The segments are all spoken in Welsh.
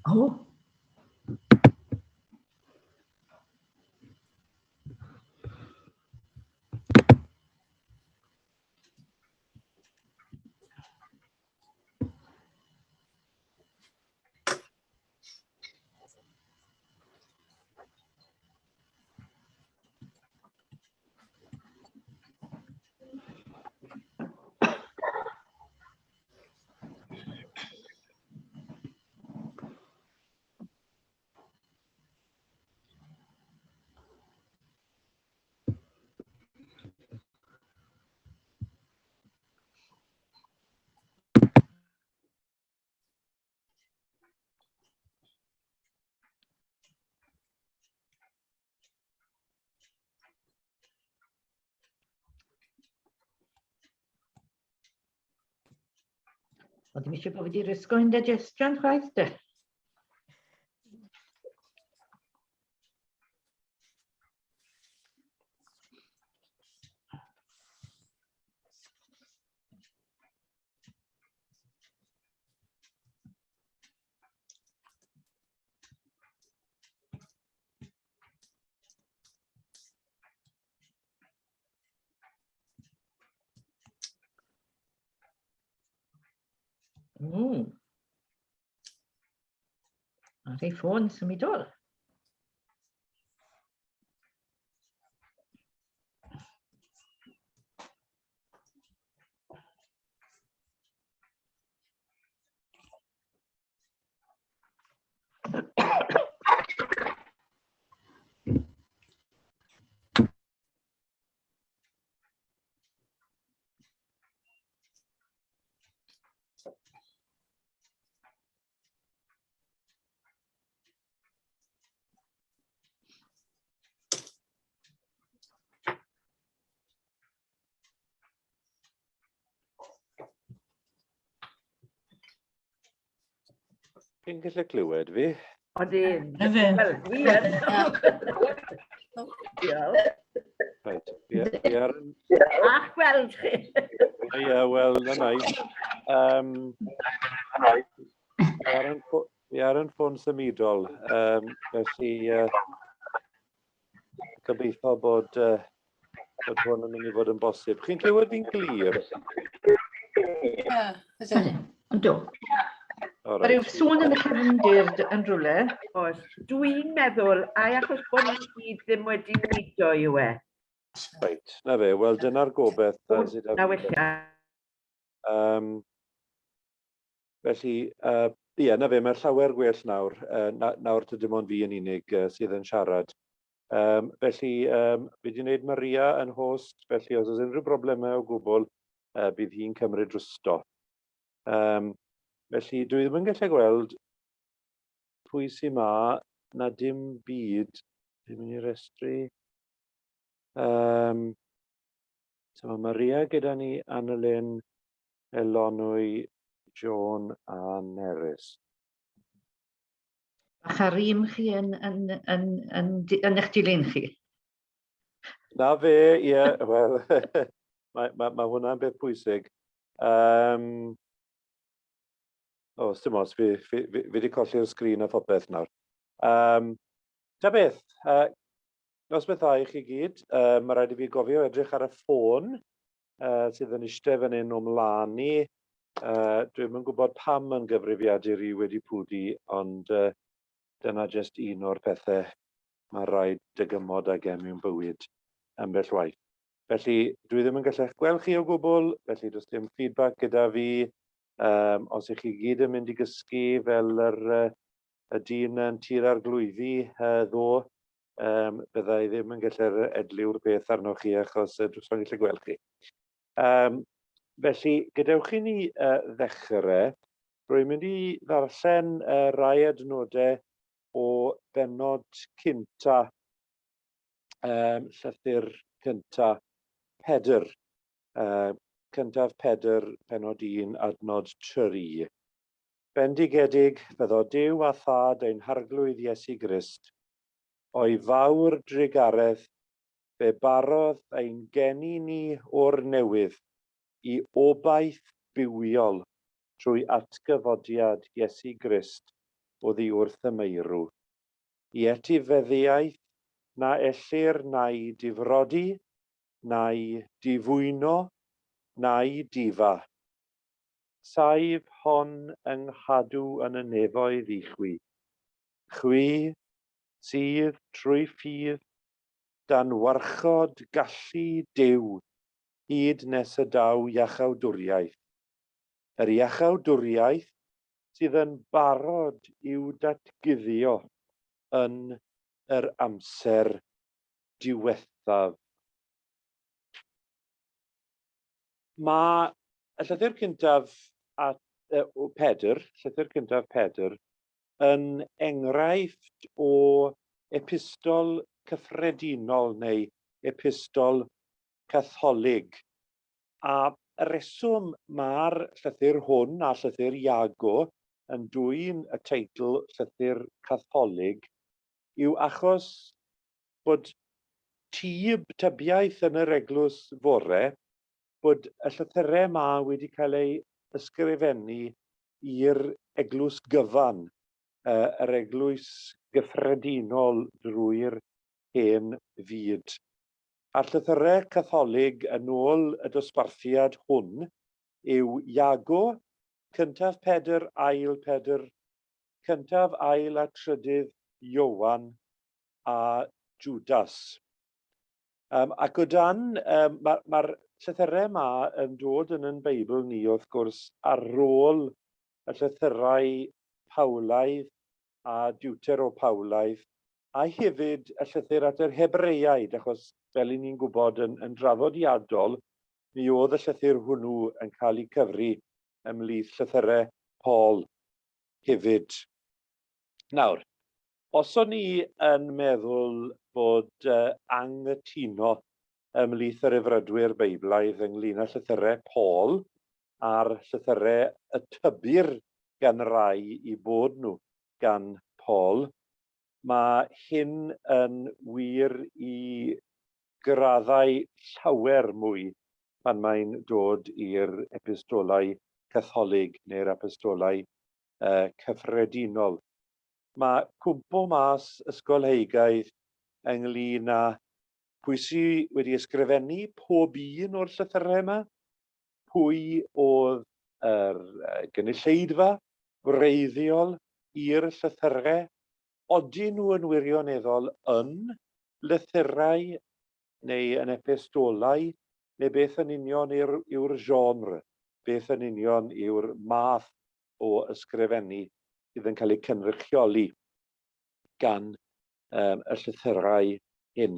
O. Ond ddim eisiau bod wedi risgo indigestion chwaith de. Ar ei ffôn symudol. Chi'n gallu clywed fi? Odyn. Na fe. Wel, dwi yn. Diolch. Reit, fi, fi ar... A'ch gweld chi. Ie, wel, na nai. Um, fi ar yn fi ar yn ffôn symudol, um, felly uh, gobeithio bod, uh, bod hwn yn mynd i fod yn bosib. Chi'n clywed fi'n glir? Ie, ydyn. Yndw. All Mae rhyw right. sŵn yn y cefndir yn rhywle. Oes. Dwi'n meddwl, ai achos bod ni gyd ddim wedi mudo yw e. Reit, na fe, wel dyna'r gobeith uh, sydd Na wella. Um, felly, uh, ie, na fe, mae llawer gwell nawr. Uh, na, nawr ty dim ond fi yn unig uh, sydd yn siarad. Um, felly, um, fi wedi gwneud Maria yn host, felly os oes unrhyw broblemau o gwbl, uh, bydd hi'n cymryd drosto. Um, felly, dwi ddim yn gallu gweld pwy sy'n ma, na dim byd. Dwi'n mynd i restru. Um, so mae Maria gyda ni, Annalyn, Elonwy, Joan a Nerys. Bach ar un chi yn, yn, yn, yn, yn eich dilyn chi. Na fe, ie, yeah, wel, mae, mae, mae hwnna'n beth pwysig. Um, o, oh, dim ots, fi, fi, fi, fi wedi colli'r sgrin a phopeth nawr. Um, ta beth, uh, noswaith dda i chi gyd. Uh, mae rhaid i fi gofio edrych ar y ffôn uh, sydd yn eistedd fan hyn o mlaen ni. Uh, Dwi'm yn gwybod pam yn gyfrifiadur i wedi pwdu, ond uh, dyna jyst un o'r pethau mae rhaid dygymod ag e mewn bywyd ambell waith. Felly, dwi ddim yn gallu eich gweld chi o gwbl, felly does dim feedback gyda fi. Um, os ych chi gyd yn mynd i gysgu fel yr, uh, y dyn yn tir arglwyddi uh, ddo, um, bydda i ddim yn gallu'r edliw'r peth arnoch chi achos uh, dwi'n gallu gweld chi. Um, felly, gadewch i ni uh, ddechrau. Rwy'n mynd i ddarllen uh, rai adnodau o bennod cynta, um, llythyr cynta Pedr. Uh, cyntaf Pedr, penod 1, adnod 3. Bendigedig fyddo Duw a Thad ein Harglwydd Iesu Grist, o'i fawr drugaredd fe barodd ein geni ni o'r newydd i obaith bywiol trwy atgyfodiad Iesu Grist oddi wrth y meirw, i etifeddiaeth na ellir na'i difrodi, na'i difwyno, na'i difa. Saif hon yng nghadw yn y nefoedd i chwi, chwi sydd trwy ffydd dan warchod gallu Duw hyd nes y daw iachawdwriaeth. Yr iachawdwriaeth sydd yn barod i'w datguddio yn yr amser diwethaf. Mae y llythyr cyntaf at Pedr, llythyr cyntaf Pedr, yn enghraifft o epistol cyffredinol neu epistol Catholig. A y reswm mae'r llythyr hwn a llythyr Iago yn dwyn y teitl llythyr Catholig yw achos bod tyb, tybiaeth yn yr eglwys fore bod y llythyrau yma wedi cael eu ysgrifennu i'r eglwys gyfan, yr eglwys gyffredinol drwy'r hen fyd. A'r llythyrau Catholig yn ôl y dosbarthiad hwn yw Iago, cyntaf Pedr, ail Pedr, cyntaf, ail a trydydd Ioan a Jwdas. Ac o dan, mae'r ma llythyrau yma yn dod yn yn Beibl ni, wrth gwrs, ar ôl y llythyrau Paulaidd a Deutero-Paulaidd, a hefyd y llythyr at yr Hebreaid, achos fel i ni'n gwybod yn, yn draddodiadol, mi oedd y llythyr hwnnw yn cael ei cyfri ymhlith llythyrau Paul hefyd. Nawr, Os o'n i yn meddwl bod anghytuno ymhlith yr efrydwyr Beiblaidd ynglŷn â llythyrau Paul a'r llythyrau y tybir gan rai i bod nhw gan Paul, mae hyn yn wir i graddau llawer mwy pan mae'n dod i'r epistolau Catholig neu'r apostolau cyffredinol. Mae cwmpo mas ysgolheigaidd ynglyn â pwy sy wedi ysgrifennu pob un o'r llythyrau yma, pwy oedd yr gynulleidfa wreiddiol i'r llythyrau, odyn nhw yn wirioneddol yn lythyrau neu yn epistolau, neu beth yn union yw'r genre, beth yn union yw'r math o ysgrifennu sydd yn cael eu cynrychioli gan y llythyrau hyn.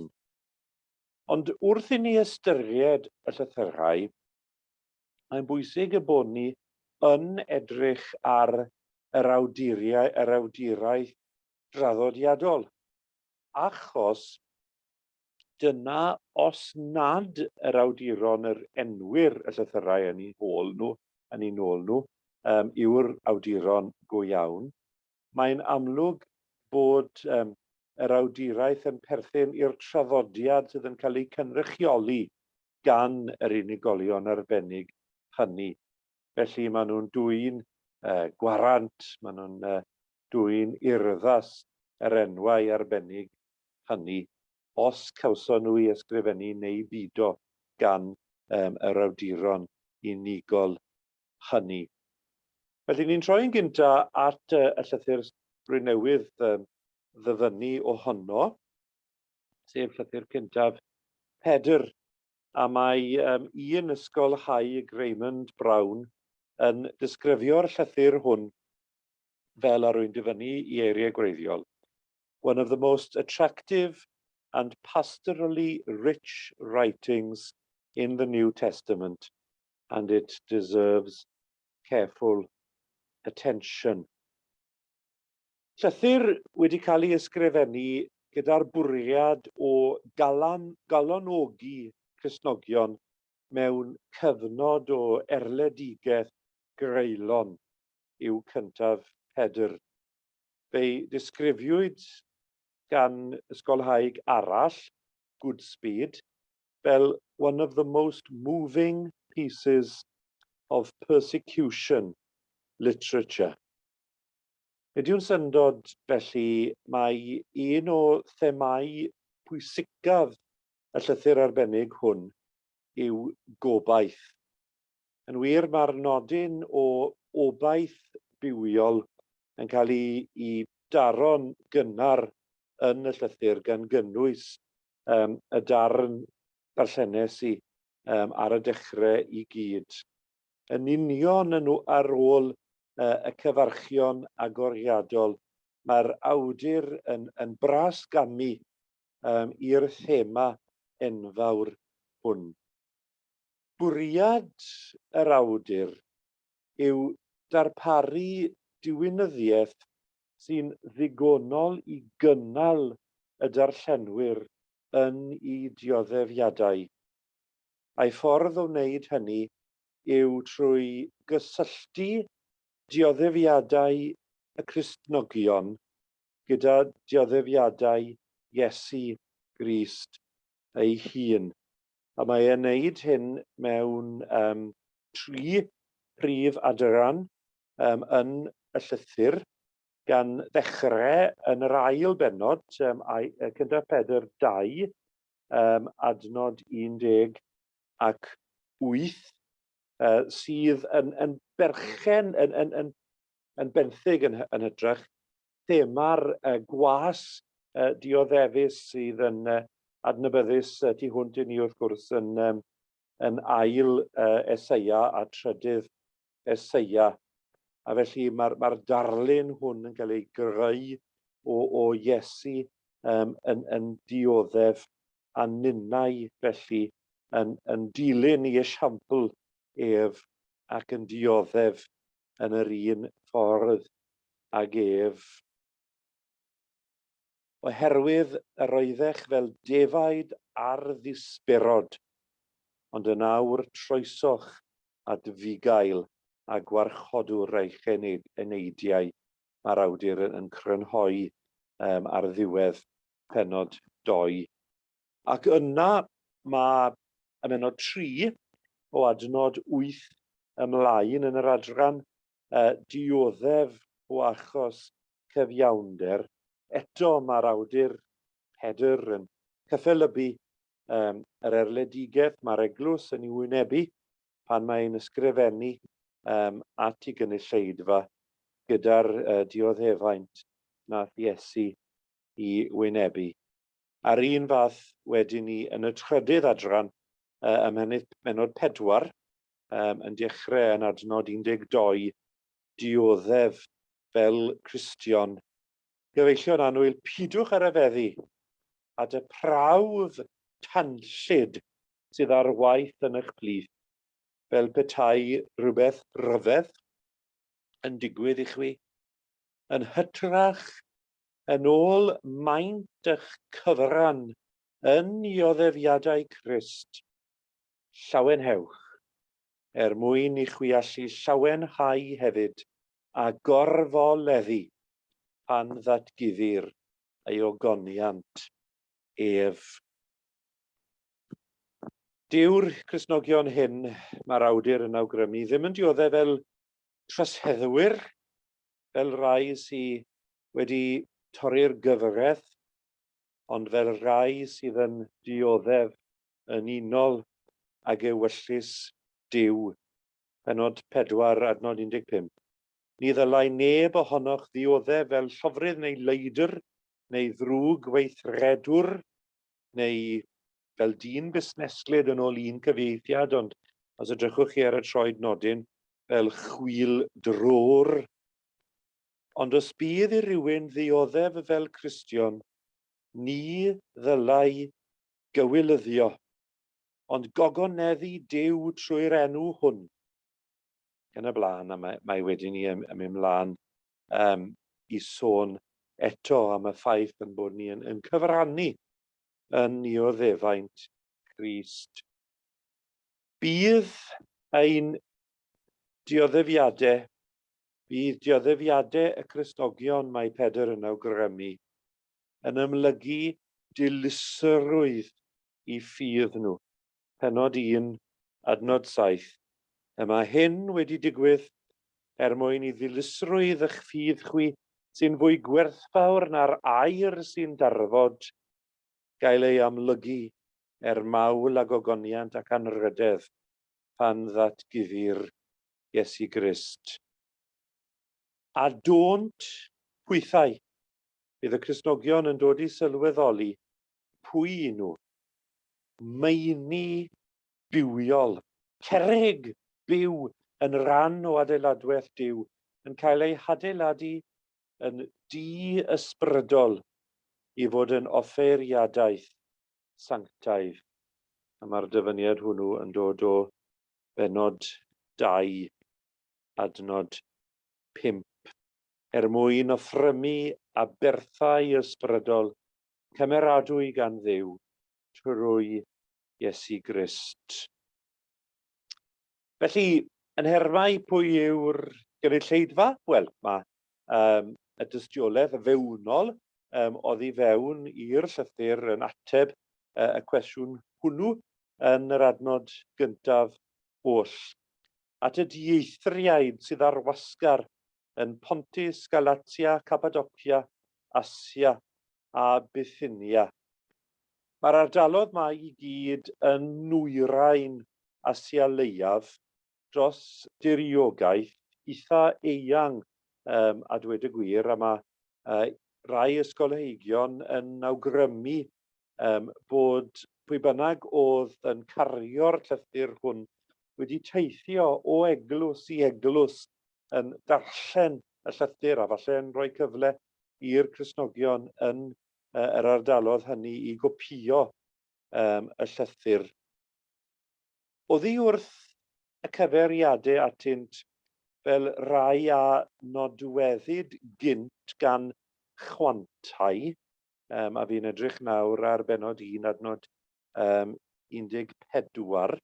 Ond wrth i ni ystyried y llythyrau, mae'n bwysig y bod ni yn edrych ar yr awduriau, yr awduraeth draddodiadol, achos dyna os nad yr awduron yr enwir y llythyrau yn eu hôl nhw, yn eu nôl nhw, yw'r awduron go iawn. Mae'n amlwg bod yr awduraeth yn perthyn i'r traddodiad sydd yn cael eu cynrychioli gan yr unigolion arbennig hynny. Felly maen nhw'n dwyn gwarant, maen nhw'n dwyn urddas yr enwau arbennig hynny os cawson nhw eu ysgrifennu neu bido gan yr awduron unigol hynny. Felly ni'n troi'n gynta at y llythyr rwy newydd ddyfynnu ohono, sef llythyr cyntaf Pedr, a mae un ysgolhaig, Raymond Brown, yn disgrifio'r llythyr hwn fel, a rwy'n dyfynnu i eiriau gwreiddiol, "One of the most attractive and pastorally rich writings in the New Testament, and it deserves careful attention." Llythyr wedi cael ei ysgrifennu gyda'r bwriad o galan, galonogi Cristnogion mewn cyfnod o erledigaeth greulon yw cyntaf Pedr. Fe'i disgrifiwyd gan ysgolhaig arall, Goodspeed, fel "one of the most moving pieces of persecution literature". Nid yw'n syndod felly mai un o themâu pwysicaf y llythyr arbennig hwn yw gobaith. Yn wir, mae'r nodyn o obaith bywiol yn cael ei, ei daro'n gynnar yn y llythyr gan gynnwys um, y darn darllenes i um, ar y dechrau i gyd. Yn union yn ar ôl uh, y cyfarchion agoriadol, mae'r awdur yn, yn brasgamu um, i'r thema enfawr hwn. Bwriad yr awdur yw darparu diwinyddiaeth sy'n ddigonol i gynnal y darllenwyr yn eu dioddefiadau. A'i ffordd o wneud hynny yw trwy gysylltu dioddefiadau y Cristnogion gyda dioddefiadau Iesu Grist ei hun. A mae e'n wneud hyn mewn um, tri prif adran um, yn y llythyr, gan ddechrau yn yr ail bennod, um, cyntaf Pedr 2, um, adnod 10 ac 8, uh, sydd yn, yn berchen, yn, yn, yn, yn benthyg yn, yn hytrach, thema'r uh, gwas uh, dioddefus sydd yn uh, adnabyddus uh, tu hwnt i ni wrth gwrs yn, um, yn ail uh, Eseia a trydydd Eseia. A felly mae'r mae darlun hwn yn cael ei greu o, o Iesu um, yn, yn dioddef a ninnau felly yn, yn dilyn i esiampl ef ac yn dioddef yn yr un ffordd ag ef. Oherwydd yr oeddech fel defaid ar ddisberod, ond yn awr troesoch at fugail a gwarchodwr eich eneidiau, mae'r awdur yn crynhoi um, ar ddiwedd pennod 2. Ac yna mae ym mhennod 3 o adnod 8 ymlaen yn yr adran uh, dioddef o achos cyfiawnder. Eto mae'r awdur Pedr yn cyffelybu um, yr erledigaeth mae'r eglwys yn ei wynebu pan mae'n ysgrifennu um, at ei gynulleidfa gyda'r uh, dioddefaint nath Iesu i wynebu. A'r un fath wedyn ni yn y trydydd adran uh, ym mhennod 4, um, yn dechrau yn adnod 12, dioddef fel Cristion. Gyfeillion annwyl, pidwch ar ryfeddu at y prawf tanllyd sydd ar waith yn eich plith, fel petai rhywbeth rhyfedd yn digwydd i chwi. Yn hytrach, yn ôl maint eich cyfran yn nioddefiadau Crist, llawenhewch, er mwyn i chwi allu llawenhau hefyd a gorfoleddu pan ddatguddir ei ogoniant ef. Dyw'r Cristnogion hyn, mae'r awdur yn awgrymu, ddim yn dioddef fel troseddwyr, fel rhai sy wedi torri'r gyfraith, ond fel rhai sydd yn dioddef yn unol ag ewyllys Duw. Pennod 4, adnod 15. Ni ddylai neb ohonoch ddioddef fel llofrudd neu leidr, neu ddrwg weithredwr, neu fel dyn busneslyd yn ôl un cyfieithiad, ond os edrychwch chi ar y troed nodyn, fel chwil drwr. Ond os bydd i rywun ddioddef fel Cristion, ni ddylai gywilyddio, ond gogoneddu Duw trwy'r enw hwn. Gan y blaen, a mae, mae wedyn ni yn, yn mynd mlaen um, i sôn eto am y ffaith yn bod ni yn, yn cyfrannu yn nioddefaint Crist. Bydd ein dioddefiadau, bydd dioddefiadau y Cristnogion, mae Pedr yn awgrymu, yn amlygu dilysrwydd i ffydd nhw. Pennod 1, adnod 7. Y mae hyn wedi digwydd er mwyn i ddilysrwydd eich ffydd chwi. sy'n fwy gwerthfawr na'r aur sy'n darfod, gael ei amlygu er mawl a gogoniant ac anrhydedd pan ddatguddir Iesu Grist. A dônt pwythau. Bydd y Cristnogion yn dod i sylweddoli pwy y'n nhw. Meini bywiol, cerrig byw yn rhan o adeiladwaith Duw, yn cael eu hadeiladu yn dŷ ysbrydol i fod yn offeiriadaeth sanctaidd. A mae'r dyfyniad hwnnw yn dod o bennod 2, adnod 5. Er mwyn offrymu aberthau ysbrydol cymeradwy gan Dduw trwy Iesu Grist. Felly, yn nhermau pwy yw'r gynulleidfa? Wel, mae y dystiolaeth fewnol oddi fewn i'r llythyr yn ateb y cwestiwn hwnnw yn yr adnod gyntaf oll. At y dieithriaid sydd ar wasgar yn Pontus, Galatia, Cappadocia, Asia a Bithynia. Mae'r ardalodd 'ma i gyd yn nwyrain Asia Leiaf dros diriogaeth itha eang a dweud y gwir, a mae rai ysgolheigion yn awgrymu bod pwy bynnag oedd yn cario'r llythyr hwn wedi teithio o eglwys i eglwys yn darllen y llythyr a falle yn rhoi cyfle i'r Cristnogion yn yr ardalodd hynny i gopïo y llythyr. Oddi wrth y cyfeiriadau atynt fel rhai a nodweddid gynt gan chwantau, a fi'n edrych nawr ar bennod 1 adnod 14,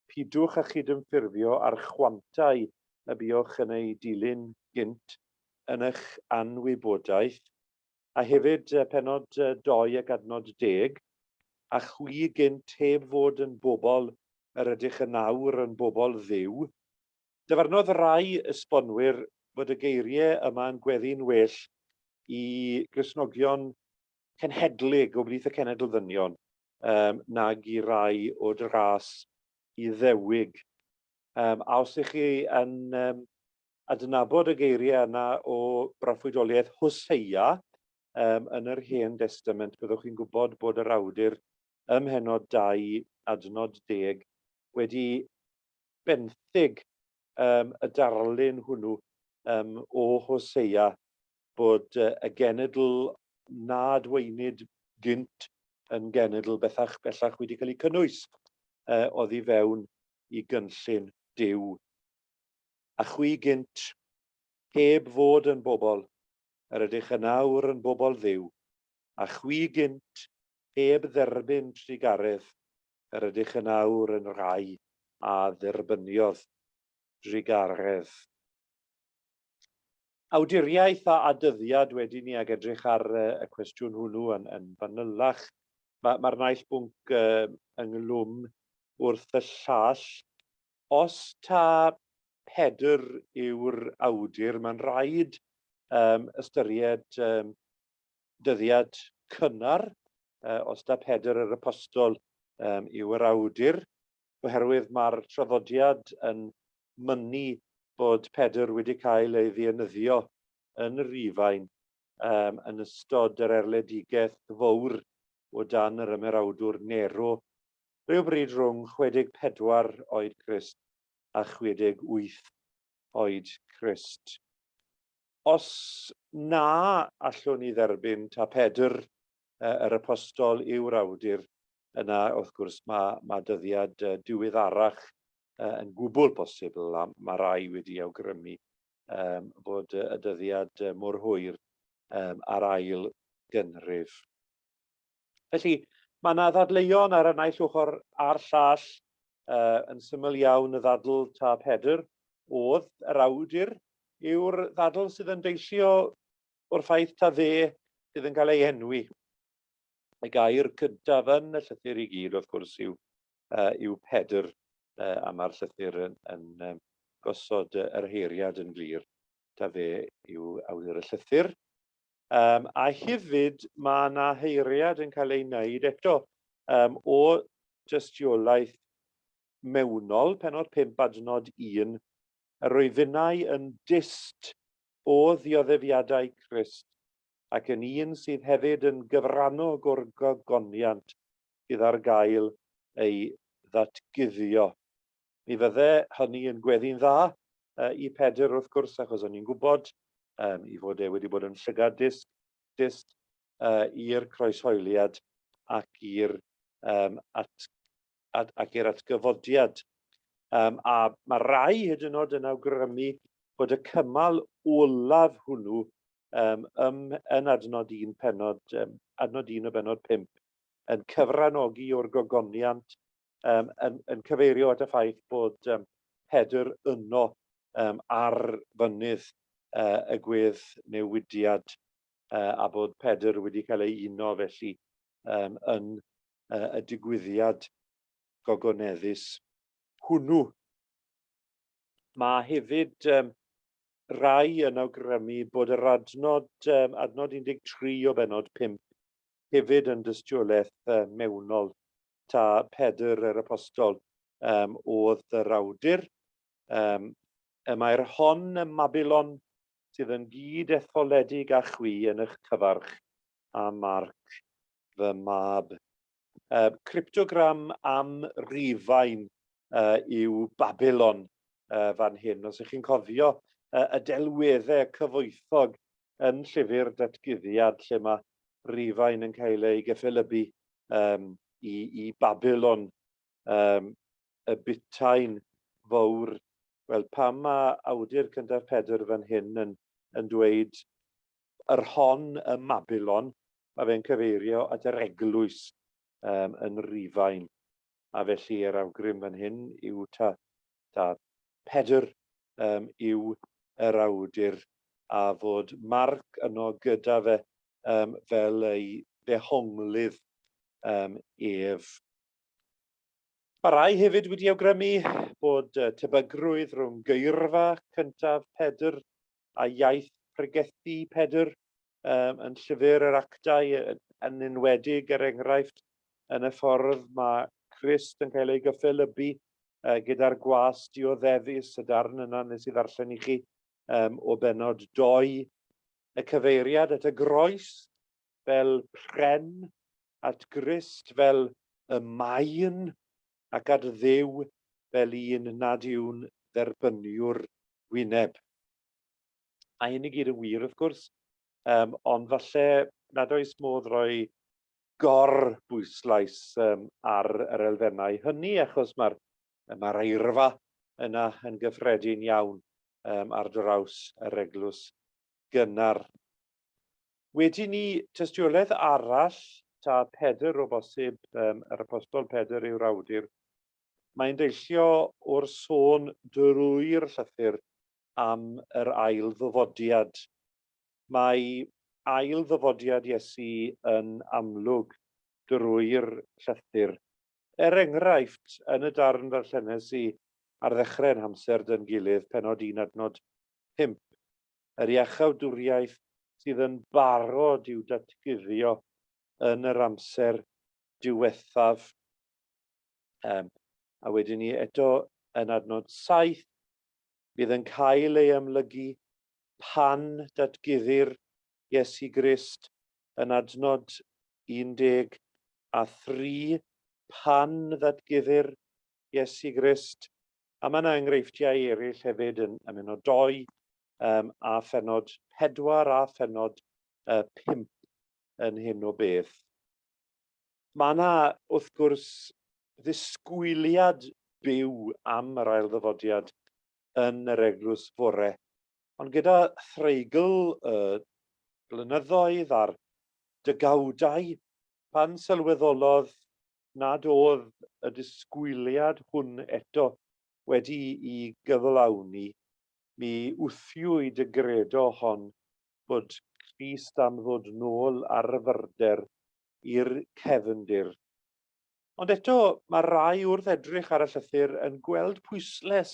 pidwch â chydymffurfio â'r chwantau y buoch yn eu dilyn gynt yn eich anwybodaeth, a hefyd pennod dou ac adnod deg, a chwi gynt heb fod yn bobl yr ydych yn awr yn bobl Dduw. Dyfarnodd rai esbonwyr fod y geiriau yma yn gweddu'n well i Gristnogion cenhedlig o blith y cenedl ddynion nag i rai o dras Iddewig. A os ych chi yn adnabod y geiriau yna o broffwydoliaeth Hosea yn yr Hen Destament, byddwch chi'n gwybod bod yr awdur ym mhennod 2, adnod 10, wedi benthyg y darlun hwnnw o Hosea, bod y genedl nad weinid gynt yn genedl bellach, bellach wedi cael ei cynnwys oddi fewn i gynllun Duw. A chwi gynt, heb fod yn bobl, yr ydych yn awr yn bobl Dduw, a chwi gynt, heb dderbyn trugaredd, yr ydych yn awr yn rhai a dderbyniodd drugaredd. Awduriaeth a dyddiad wedyn ni ag edrych ar y cwestiwn hwnnw yn, yn fanylach. Mae'r ma naill bwnc ynglwm wrth y llall. Os ta Pedr yw'r awdur, mae'n rhaid ystyried dyddiad cynnar, os ta Pedr yr Apostol yw'r awdur, oherwydd mae'r traddodiad yn mynnu bod Pedr wedi cael ei ddienyddio yn Rufain yn ystod yr erledigaeth fawr o dan yr ymerawdwr Nero Rhywbryd rhwng 64 oed Crist a 68 oed Crist. Os na allwn ni dderbyn ta Pedr yr Apostol yw'r awdur, yna wrth gwrs mae, mae dyddiad diweddarach yn gwbl bosibl a mae rai wedi awgrymu fod y dyddiad mor hwyr ar ail gynrif. Felly, mae yna ddadleuon ar y naill ochr a'r llall, yn syml iawn y ddadl ta Pedr oedd yr awdur yw'r ddadl sydd yn deillio o'r ffaith ta fe sydd yn cael ei enwi. Y gair cyntaf yn y llythyr i gyd, wrth gwrs, yw, yw Pedr, a mae'r llythyr yn, yn gosod yr heiriad yn glir. Ta fe yw awdur y llythyr. A hefyd mae yna haeriad yn cael ei wneud eto o dystiolaeth mewnol, pennod 5 adnod 1, yr oeddynnau yn dyst o ddioddefiadau Crist ac yn un sydd hefyd yn gyfrannog o'r gogoniant sydd ar gael ei ddatguddio. Mi fydde hynny yn gweddi'n dda i Pedr wrth gwrs, achos o'n i'n gwybod i fod e wedi bod yn llygad dyst, dyst i'r croeshoeliad ac i'r um, at, at, ac i'r atgyfodiad. A mae rai hyd yn oed yn awgrymu bod y cymal olaf hwnnw ym, yn adnod 1 pennod, adnod 1 o bennod 5, yn cyfranogi o'r gogoniant, yn, yn cyfeirio at y ffaith bod Pedr yno ar fynydd y gwedd newidiad a bod Pedr wedi cael ei uno felly yn y digwyddiad gogoneddus hwnnw. Mae hefyd rai yn awgrymu bod yr adnod, adnod 13 o bennod 5 hefyd yn dystiolaeth mewnol ta Pedr yr Apostol oedd yr awdur. Y mae'r hon ym Mabilon sydd yn gyd etholedig â chwi yn eich cyfarch a Marc fy mab. Cryptogram am Rufain yw Babylon fan hyn. Os ych chi'n cofio y delweddau cyfoethog yn llyfr Datguddiad lle mae Rufain yn cael ei gyffelybu i, i Babylon, y butain fawr. Wel, pam mae awdur cyntaf Pedr fan hyn yn, yn dweud yr hon ym Mabilon, mae fe'n cyfeirio at yr eglwys yn Rufain. A felly yr awgrym fan hyn yw ta, ta Pedr yw yr awdur a fod Marc yno gyda fe fel ei ddehonglydd ef. Mae rai hefyd wedi awgrymu bod tebygrwydd rhwng geirfa cyntaf Pedr a iaith pregethu Pedr yn llyfr yr Actau, yn enwedig, er enghraifft, yn y ffordd mae Crist yn cael ei gyffelybu gyda'r gwas dioddefus, y darn yna nes i ddarllen i chi o bennod 2, y cyfeiriad at y groes fel pren, at Grist fel y maen, ac at Dduw fel un nad yw'n dderbyniwr wyneb. Mae hyn i gyd yn wir, wrth gwrs, ond falle nad oes modd rhoi gor-bwyslais ar yr elfennau hynny, achos mae'r mae eirfa yna yn gyffredin iawn ar draws yr eglwys gynnar. Wedyn ni, tystiolaeth arall, ta Pedr o bosib, yr apostol Pedr yw'r awdur, mae'n deillio o'r sôn drwy'r llythyr am yr ail ddyfodiad. Mae ail ddyfodiad Iesu yn amlwg drwy'r llythyr. Er enghraifft, yn y darn ddarllenes i ar ddechrau'n hamser dyn gilydd, pennod 1 adnod 5, yr iachawdwriaeth sydd yn barod i'w datguddio yn yr amser diwethaf. A wedyn ni eto yn adnod 7, bydd yn cael ei amlygu pan datguddir Iesu Grist yn adnod 13, pan ddatguddir Iesu Grist. A mae yna enghreifftiau eraill hefyd yn ym 2 a phennod 4 a phennod 5 yn hyn o beth. Mae yna, wrth gwrs, ddisgwyliad byw am yr ailddyfodiad yn yr eglwys fore. Ond gyda threigl y blynyddoedd a'r degawdau, pan sylweddolodd nad oedd y disgwyliad hwn eto wedi'i gyflawni, mi wthiwyd y gredo hon bod Crist am ddod nôl ar fyrder i'r cefndir. Ond eto, mae rai wrth edrych ar y llythyr yn gweld pwysles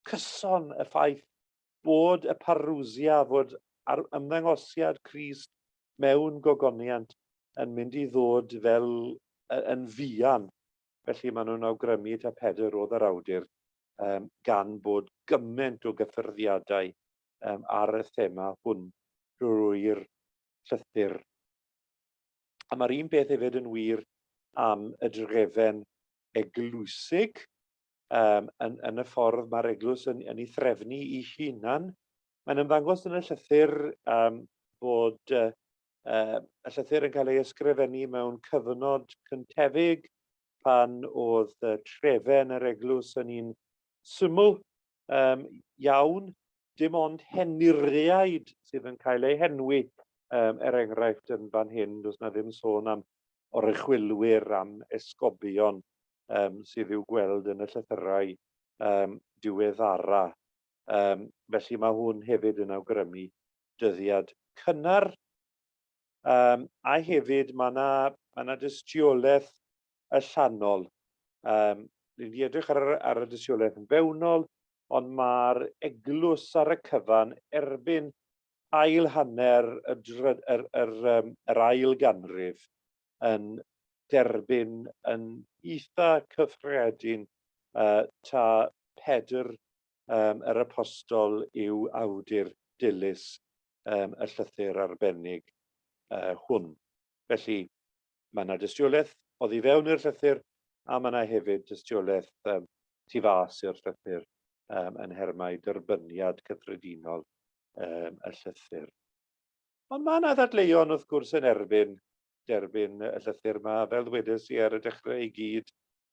cyson y ffaith bod y parousia, fod ar ymddangosiad Crist mewn gogoniant yn mynd i ddod fel yn fuan. Felly maen nhw'n awgrymu ta Pedr oedd yr awdur gan bod gymaint o gyffyrddiadau ar y thema hwn drwy'r llythyr. A mae'r un peth hefyd yn wir am y drefen eglwysig, yn y ffordd mae'r eglwys yn ei threfnu i hunan. Mae'n ymddangos yn y llythyr bod y llythyr yn cael ei ysgrifennu mewn cyfnod cyntefig pan oedd trefen yr eglwys yn un syml iawn, dim ond henuriaid sydd yn cael eu henwi, er enghraifft yn fan hyn, does na ddim sôn am oruchwylwyr, am esgobion sydd i'w gweld yn y llythyrau diweddara. Felly mae hwn hefyd yn awgrymu dyddiad cynnar. A hefyd mae yna ma 'na dystiolaeth allanol. Ni wedi edrych ar y dystiolaeth yn fewnol, ond mae'r eglwys ar y cyfan erbyn ail hanner y, yr, yr, yr, yr ail ganrif yn derbyn yn eitha cyffredin ta Pedr yr Apostol yw awdur dilys y llythyr arbennig hwn. Felly, mae yna dystiolaeth oddi fewn i'r llythyr a mae yna hefyd dystiolaeth tu fas i'r llythyr yn nhermau derbyniad cyffredinol y llythyr. Ond mae yna ddadleuon wrth gwrs yn erbyn derbyn y llythyr yma, fel ddwedes i ar y dechrau i gyd,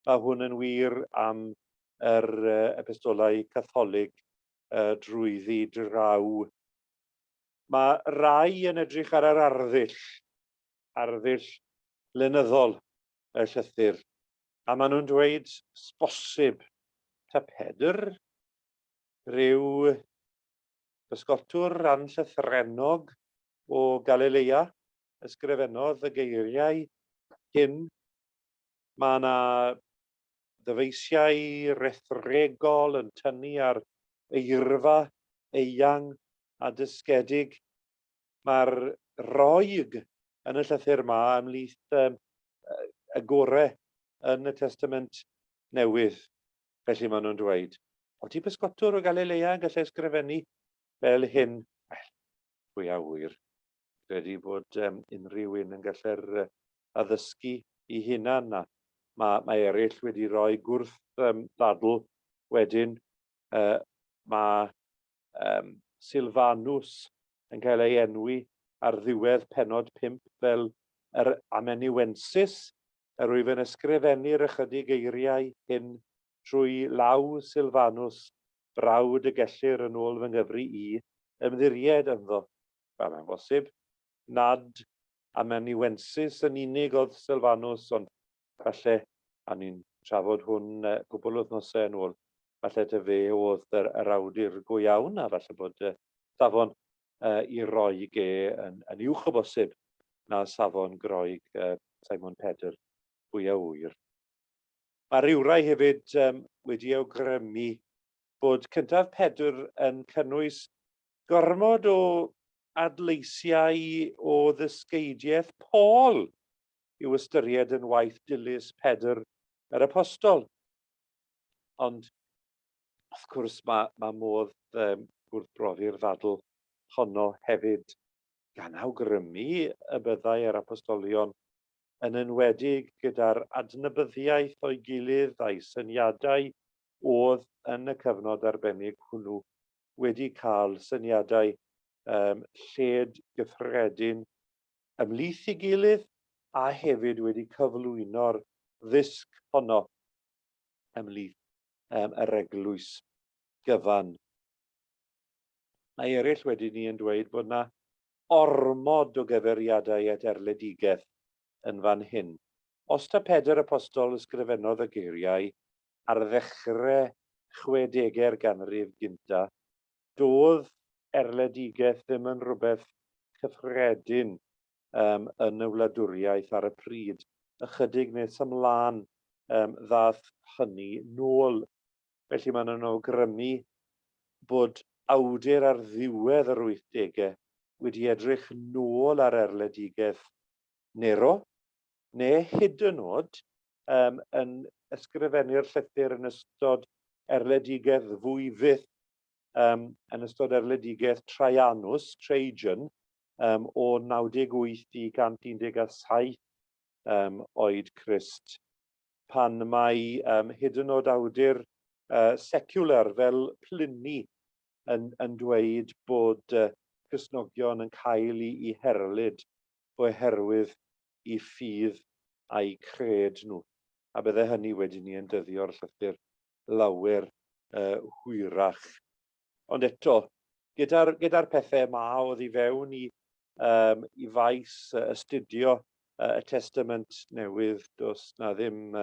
mae hwn yn wir am yr epistolau Catholig drwyddi draw. Mae rai yn edrych ar yr arddull, arddull lenyddol y llythyr, a maen nhw'n dweud, sbosib, ta Pedr, rhyw bysgotwr anllythrennog o Galilea, ysgrifennodd y geiriau hyn. Mae yna ddyfeisiau rhethregol yn tynnu ar eirfa eang a dysgedig. Mae'r Roeg yn y llythyr 'ma ymhlith y gore yn y Testament Newydd. Felly maen nhw'n dweud, odi pysgotwr o Galilea yn gallu ysgrifennu fel hyn? Wel, pwy a ŵyr. Credu bod unrhyw un yn gallu'r addysgu i hunan a mae eraill wedi rhoi gwrth ddadl wedyn. Mae Silfanus yn cael ei enwi ar ddiwedd pennod 5 fel yr amanuensis, yr wyf yn ysgrifennu'r ychydig eiriau hyn trwy law Silfanus, brawd y gellir yn ôl fy nghyfri i, ymddiried ynddo. Wel, mae'n bosib nad amanuensis yn unig oedd Silfanus, ond falle, a ni'n trafod hwn cwpl o wythnosau yn ôl, falle ta fe oedd yr awdur go iawn, a falle bod safon i Roeg e yn uwch o bosib na safon Groeg Simon Pedr, pwy a ŵyr. Mae rhywrai hefyd wedi awgrymu bod cyntaf Pedr yn cynnwys gormod o adleisiau o ddysgeidiaeth Paul i'w ystyried yn waith dilys Pedr yr Apostol. Ond, wrth gwrs, mae modd gwrthbrofi'r ddadl honno hefyd, gan awgrymu y byddai yr apostolion, yn enwedig gyda'r adnabyddiaeth o'i gilydd a'i syniadau oedd yn y cyfnod arbennig hwnnw, wedi cael syniadau lled gyffredin ymhlith ei gilydd a hefyd wedi cyflwyno'r ddysg honno ymhlith yr eglwys gyfan. Mae eraill wedyn ni yn dweud bod yna ormod o gyfeiriadau at erledigaeth yn fan hyn. Os ta Pedr Apostol ysgrifennodd y geiriau ar ddechrau chwedegau'r ganrif gynta, doedd erledigaeth ddim yn rhywbeth cyffredin yn y wladwriaeth ar y pryd. Ychydig nes ymlaen ddaeth hynny nôl. Felly maen nhw'n awgrymu bod awdur ar ddiwedd yr wythdegau wedi edrych nôl ar erledigaeth Nero, neu hyd yn oed yn ysgrifennu'r llythyr yn ystod erledigaeth fwy fyth, yn ystod erledigaeth Traianus, Trajan, o 98 i 117 oed Crist, pan mae hyd yn oed awdur secular fel Pliny yn, yn dweud bod Cristnogion yn cael eu herlid oherwydd eu ffydd a'u cred nhw. A bydde hynny wedyn ni yn dyddio'r llythyr lawer hwyrach. Ond eto, gyda'r gyda pethau yma oedd i fewn i, i faes astudio y Testament Newydd, does na ddim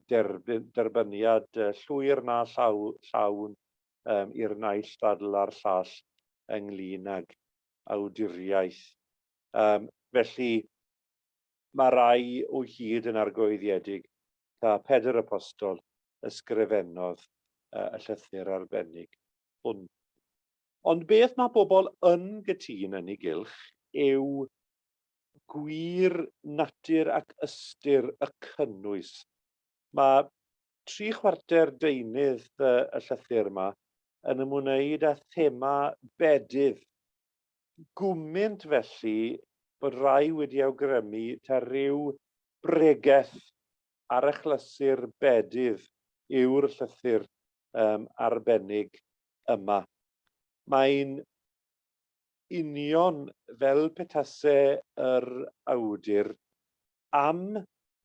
derbyn, derbyniad llwyr na llaw, llawn i'r naill ddadl a'r llall ynglyn ag awduriaeth. Felly, mae rai o hyd yn argoeddiedig ta Pedr Apostol ysgrifennodd y llythyr arbennig hwn. Ond beth mae bobl yn gytûn yn ei gylch yw gwir natur ac ystyr y cynnwys. Mae 3/4 deunydd y llythyr yma yn ymwneud â thema bedydd. Gwmynt felly bod rai wedi awgrymu ta rhyw bregeth ar achlysur bedydd yw'r llythyr arbennig yma. Mae'n union fel petase yr awdur am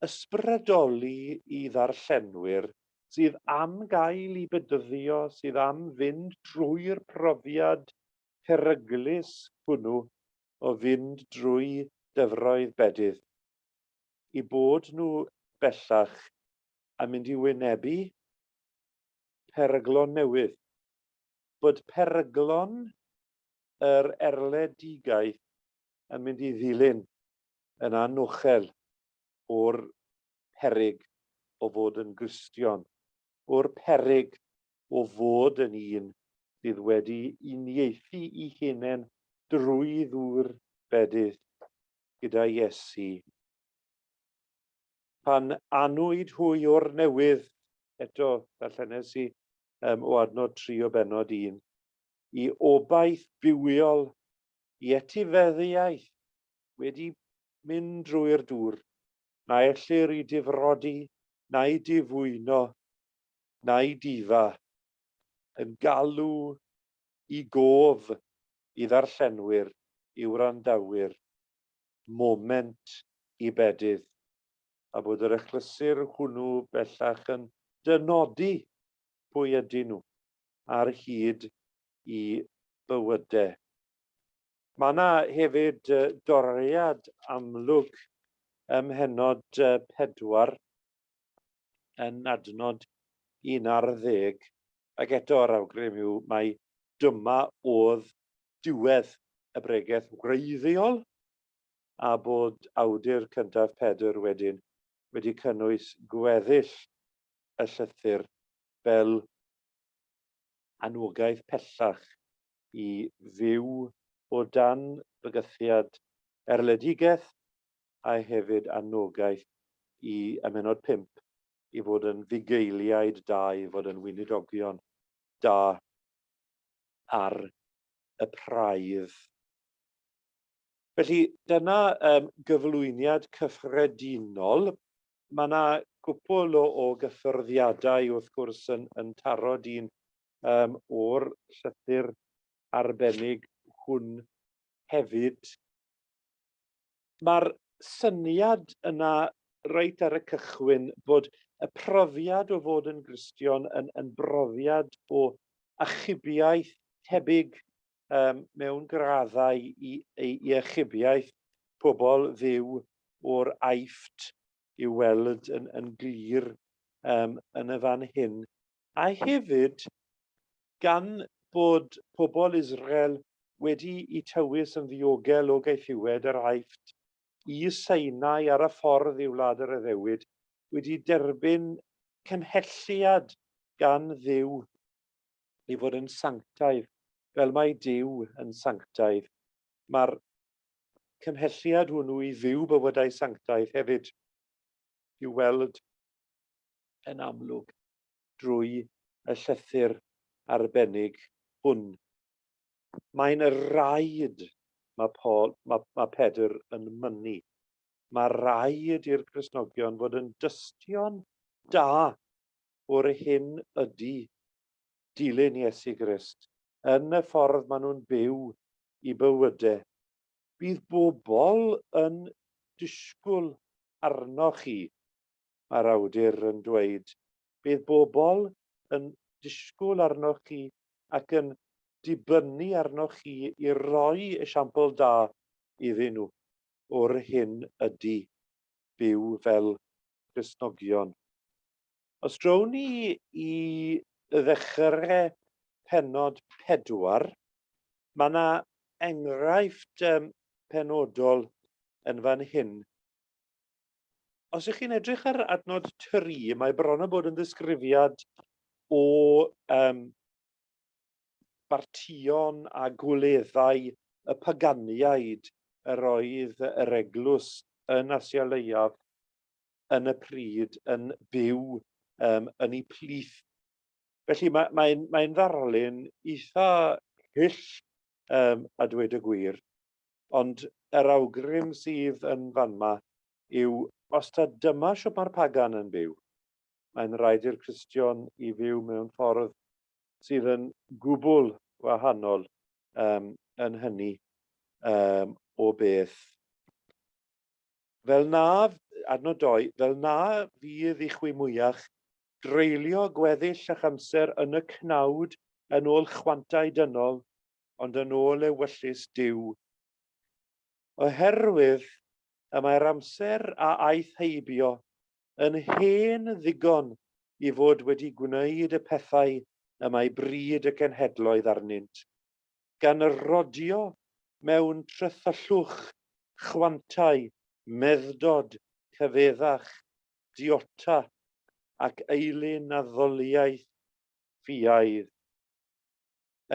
ysbrydoli i ddarllenwyr sydd am gael eu bedyddio, sydd am fynd drwy'r profiad peryglus hwnnw o fynd drwy dyfroedd bedydd, i bod nhw bellach yn mynd i wynebu peryglon newydd, bod peryglon yr erledigaeth yn mynd i ddilyn yn anochel o'r peryg o fod yn Gristion, o'r peryg o fod yn un sydd wedi uniaethu i hunain drwy ddŵr bedydd gyda Iesu. Pan anwyd hwy o'r newydd, eto, darllenes i o adnod 3 o bennod 1, i obaith bywiol, i etifeddiaeth wedi mynd drwy'r dŵr, na ellir i difrodi, na'i difwyno, na'i difa, yn galw i gof i ddarllenwyr, i wrandawyr, moment i bedydd, a bod yr achlysur hwnnw bellach yn dynodi pwy ydyn nhw ar hyd i bywydau. Mae yna hefyd doriad amlwg ym mhennod 4 yn adnod 11, ac eto yr awgrym yw mai dyma oedd diwedd y bregeth wreiddiol, a bod awdur cyntaf Pedr wedyn wedi cynnwys gweddill y llythyr fel anogaeth pellach i fyw o dan bygythiad erledigaeth a hefyd anogaeth i ym mhennod 5 i fod yn fugeiliaid da, i fod yn weinidogion da ar y praidd. Felly dyna gyflwyniad cyffredinol. Mae yna gwpl o gyffyrddiadau wrth gwrs yn, yn taro dyn o'r llythyr arbennig hwn hefyd. Mae'r syniad yna reit ar y cychwyn bod y profiad o fod yn Gristion yn, yn brofiad o achubiaeth tebyg mewn graddau i, i, i achubiaeth pobl ddiw o'r Aifft i'w weld yn, yn glir yn y fan hyn. A hefyd, gan bod pobl Israel wedi i tywys yn ddiogel o gaethiwed yr Aifft i Sinai ar y ffordd i wlad yr addewid, wedi derbyn cymhelliad gan Dduw i fod yn sanctaidd, fel mae Duw yn sanctaidd. Mae'r cymhelliad hwnnw i fyw bywydau sanctaidd hefyd i'w weld yn amlwg drwy y llythyr arbennig hwn. Mae'n rhaid, mae, Paul, mae, mae Pedr yn mynnu, mae rhaid i'r Cristnogion fod yn dystion da o'r hyn ydy dilyn Iesu Grist yn y ffordd maen nhw'n byw i bywydau. Bydd bobl yn disgwyl arnoch chi, mae'r awdur yn dweud. Bydd bobl yn disgwyl arnoch chi ac yn dibynnu arnoch chi i roi esiampl da iddyn nhw o'r hyn ydy byw fel Cristnogion. Os drown ni i ddechrau pennod 4, mae yna enghraifft penodol yn fan hyn. Os ych chi'n edrych ar adnod 3, mae bron â bod yn ddisgrifiad o um, bartïon a gwleddau y paganiaid yr oedd yr eglwys yn Asia Leiaf yn y pryd yn byw um, yn ei plith. Felly mae'n mae, mae ddarlun eitha hyll um, a dweud y gwir, ond yr awgrym sydd yn fanma yw os ta dyma siwt mae'r pagan yn byw, mae'n rhaid i'r Cristion i fyw mewn ffordd sydd yn gwbl wahanol um, yn hynny um, o beth. Fel na, adnod 2, fel na fydd i chwi mwyach dreulio gweddill eich amser yn y cnawd yn ôl chwantau dynol, ond yn ôl ewyllys Duw. Oherwydd y mae'r amser a aeth heibio yn hen ddigon i fod wedi gwneud y pethau y mae bryd y cenhedloedd arnynt, gan rodio mewn trythyllwch, chwantau, meddwdod, cyfeddach, diota, ac eilun addoliaeth ffiaidd.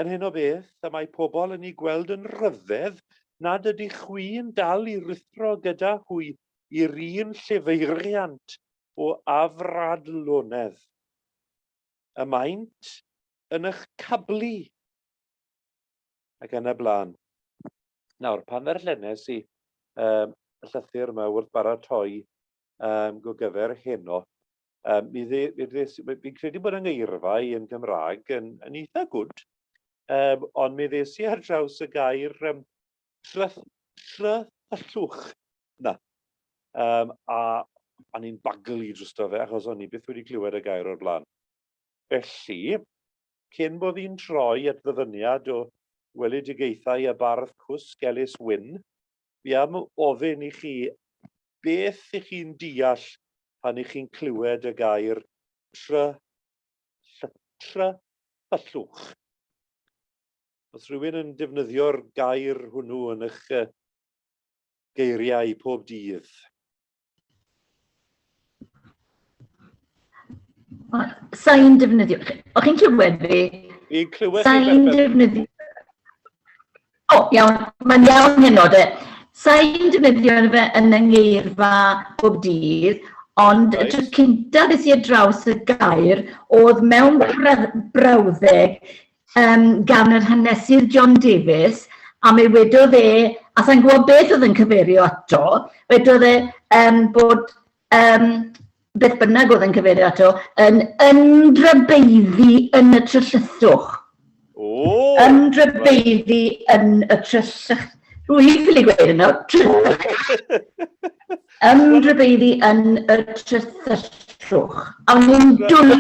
Yn hyn o beth, y mae pobl yn ei gweld yn rhyfedd nad ydych chwi'n dal i ruthro gyda hwy i'r un llifeiriant o afradlonedd. Y maent yn eich cablu. Ac yn y blaen. Nawr, pan ddarllenes i um, y llythyr yma wrth baratoi um, gogyfer heno, um, mi dde, mi dde, fi'n credu bod yng ngeirfa i yn Gymraeg yn, yn eitha gwd, um, ond mi ddes i ar draws y gair um, trythyllwch na. Um, a o'n i'n baglu drosto fe, achos o'n i byth wedi clywed y gair o'r blaen. Felly, cyn bod fi'n troi at ddyfyniad o weledigaethau y bardd cwsg Ellis Wynne, fi am ofyn i chi beth ych chi'n deall pan ych chi'n clywed y gair try, trythyllwch. Os rhywun yn defnyddio'r gair hwnnw yn eich geiriau pob dydd. Sa'n defnyddio... O'ch chi'n clywed fi? Fi'n clywed chi. Sa'n defnyddio... O, iawn, mae'n iawn heno de. Sa'n defnyddio fe yn y ngeirfa bob dydd, ond y tro cynta ddes i ar draws y gair oedd mewn brawddeg um, gan yr hanesydd John Davies, a mi wedodd e, a sa'n gwybod beth oedd yn cyfeirio ato, wedodd e um, bod um, beth bynnag oedd yn cyfeirio ato, yn ymdrybeiddi yn y tryllyswch. Oh, ymdrybeiddi right. yn y tryllyswch. Rwy'n ffili gweud yno. Ymdrybeiddi yn y tryllyswch. A o'n i'n dwlu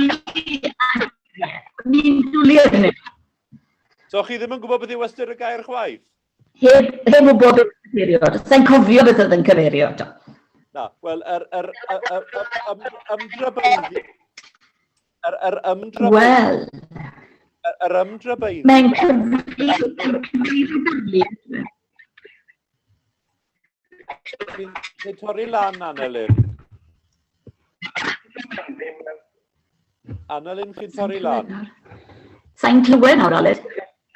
Ni'n dwlu ar hynny. So chi ddim yn gwybod beth yw ystyr y gair chwaith? Heb, heb wybod beth yn cyfeirio ato. Sa'n cofio beth oedd yn cyfeirio ato. Na, wel, yr, yr, yr, yr, yr, ymdrybeiddi... Yr, yr ymdrybeiddi... Wel... Yr, yr ymdrybeiddi... Mae'n cyfeirio... Mae'n cyfeirio... Ti'n torri lan, Annelyn? Annelyn, chi'n torri lan? Sa'n clywed nawr, Aled.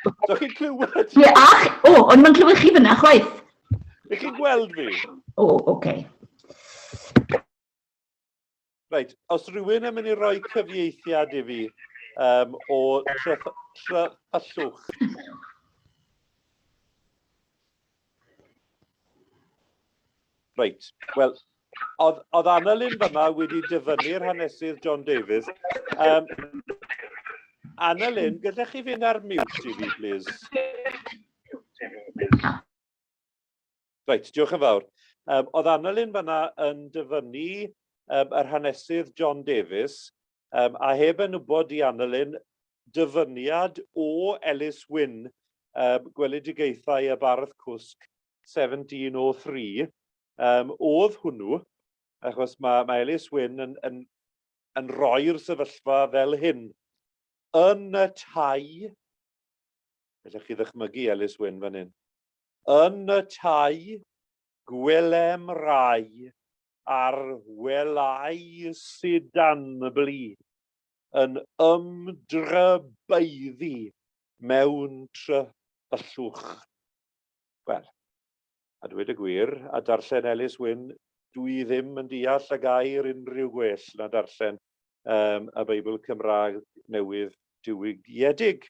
So chi'n clywed? Ie, ach, o, ond mae'n clywed chi fyna chwaith. Ych chi'n gweld fi? O, oce. Okay. Reit, os rhywun yn mynd i roi cyfieithiad i fi um, o tryllwch. Reit, wel, oedd, oedd Annalyn fyma wedi dyfynnu'r hanesydd John Davies. Um, Annalyn, gallech chi fynd ar mute i fi, please? Reit, diolch yn fawr. Um, oedd Annalyn fyna yn dyfynnu um, yr hanesydd John Davies, um, a heb yn wybod i Annalyn dyfyniad o Ellis Wynne, um, Gweledigaethau y Bardd Cwsg 1703, um, oedd hwnnw, achos mae, mae Ellis Wynne yn, yn, yn rhoi'r sefyllfa fel hyn. Yn y tai, gallech chi ddychmygu Ellis Wynne fan hyn, Yn y tai, gwelem rai ar welai sidanblu yn ymdrybaeddu mewn tryllwch. Wel, a dweud y gwir, a darllen Ellis Wynne, dwi ddim yn deall y gair unrhyw gwell na darllen um, y Beibl Cymraeg newydd diwygiedig.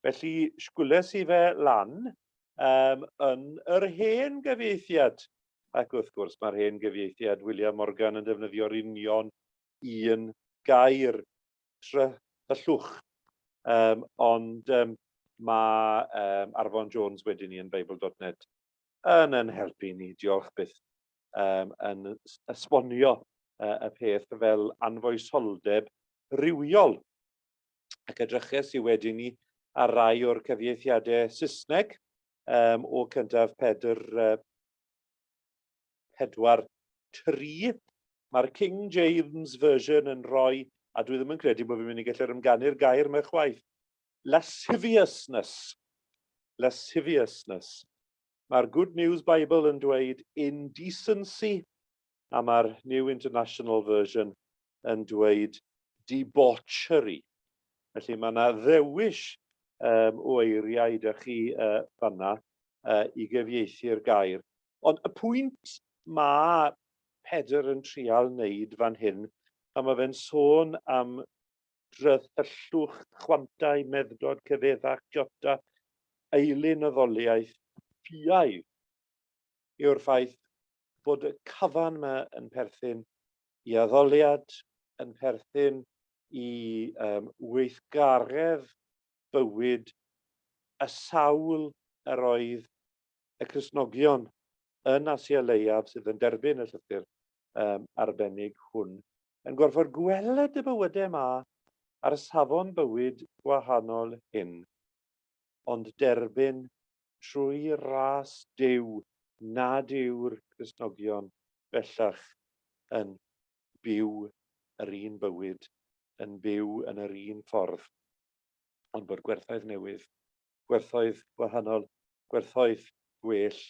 Felly, sgwles i fe lan um, yn yr hen gyfieithiad. Ac wrth gwrs, mae'r hen gyfieithiad William Morgan yn defnyddio'r union un gair, tryllwch. Um, ond um, mae um, Arfon Jones wedyn ni yn Bible.net yn yn helpu ni, diolch byth, um, yn esbonio uh, y peth fel anfoesoldeb rhywiol. Ac edryches i wedyn ni ar rai o'r cyfieithiadau Saesneg um, o cyntaf Pedr uh, 4, 3. Mae'r King James Version yn rhoi, a dwi ddim yn credu bod fi'n mynd i gallu'r ymganu'r gair yma chwaith, lasciviousness. Lasciviousness. Mae'r Good News Bible yn dweud indecency, a mae'r New International Version yn dweud debauchery. Felly mae yna ddewis um, o eiriau da chi uh, fanna uh, i gyfieithu'r gair. Ond y pwynt mae Pedr yn trial wneud fan hyn, a mae fe'n sôn am drythyllwch, chwantau, meddwdod, cyfeddach, jota, eilun addoliaeth, ffiaidd, yw'r ffaith bod y cyfan yma yn perthyn i addoliad, yn perthyn i um, weithgaredd bywyd y sawl yr oedd y Cristnogion yn Asia Leiaf sydd yn derbyn y llythyr um, arbennig hwn yn gorfod gweled y bywydau yma ar safon bywyd gwahanol hyn, ond derbyn trwy ras Duw nad yw'r Cristnogion bellach yn byw yr un bywyd, yn byw yn yr un ffordd, ond bod gwerthoedd newydd, gwerthoedd gwahanol, gwerthoedd gwell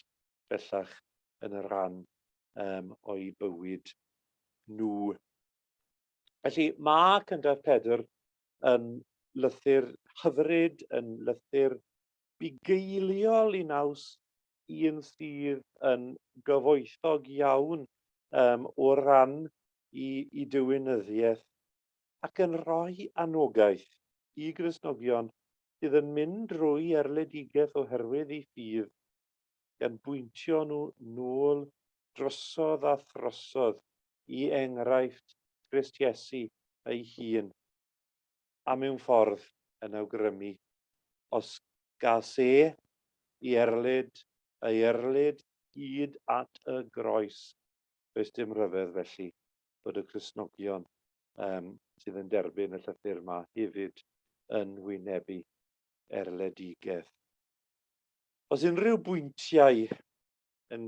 bellach yn y rhan um, o'i bywyd nhw. Felly mae cyntaf Pedr yn lythyr hyfryd, yn lythyr bugeiliol i naws un sydd yn gyfoethog iawn um, o ran i, i diwinyddiaeth ac yn rhoi anogaeth i Gristnogion sydd yn mynd drwy erledigaeth oherwydd ei ffydd, gan bwyntio nhw nôl drosodd a throsodd i enghraifft Crist Iesu ei hun, a mewn ffordd yn awgrymu, os gas e i erlid, ei erlid hyd at y groes, does dim rhyfedd felly bod y Cristnogion um, sydd yn derbyn y llythyr yma hefyd yn wynebu erledigaeth. Os unrhyw bwyntiau yn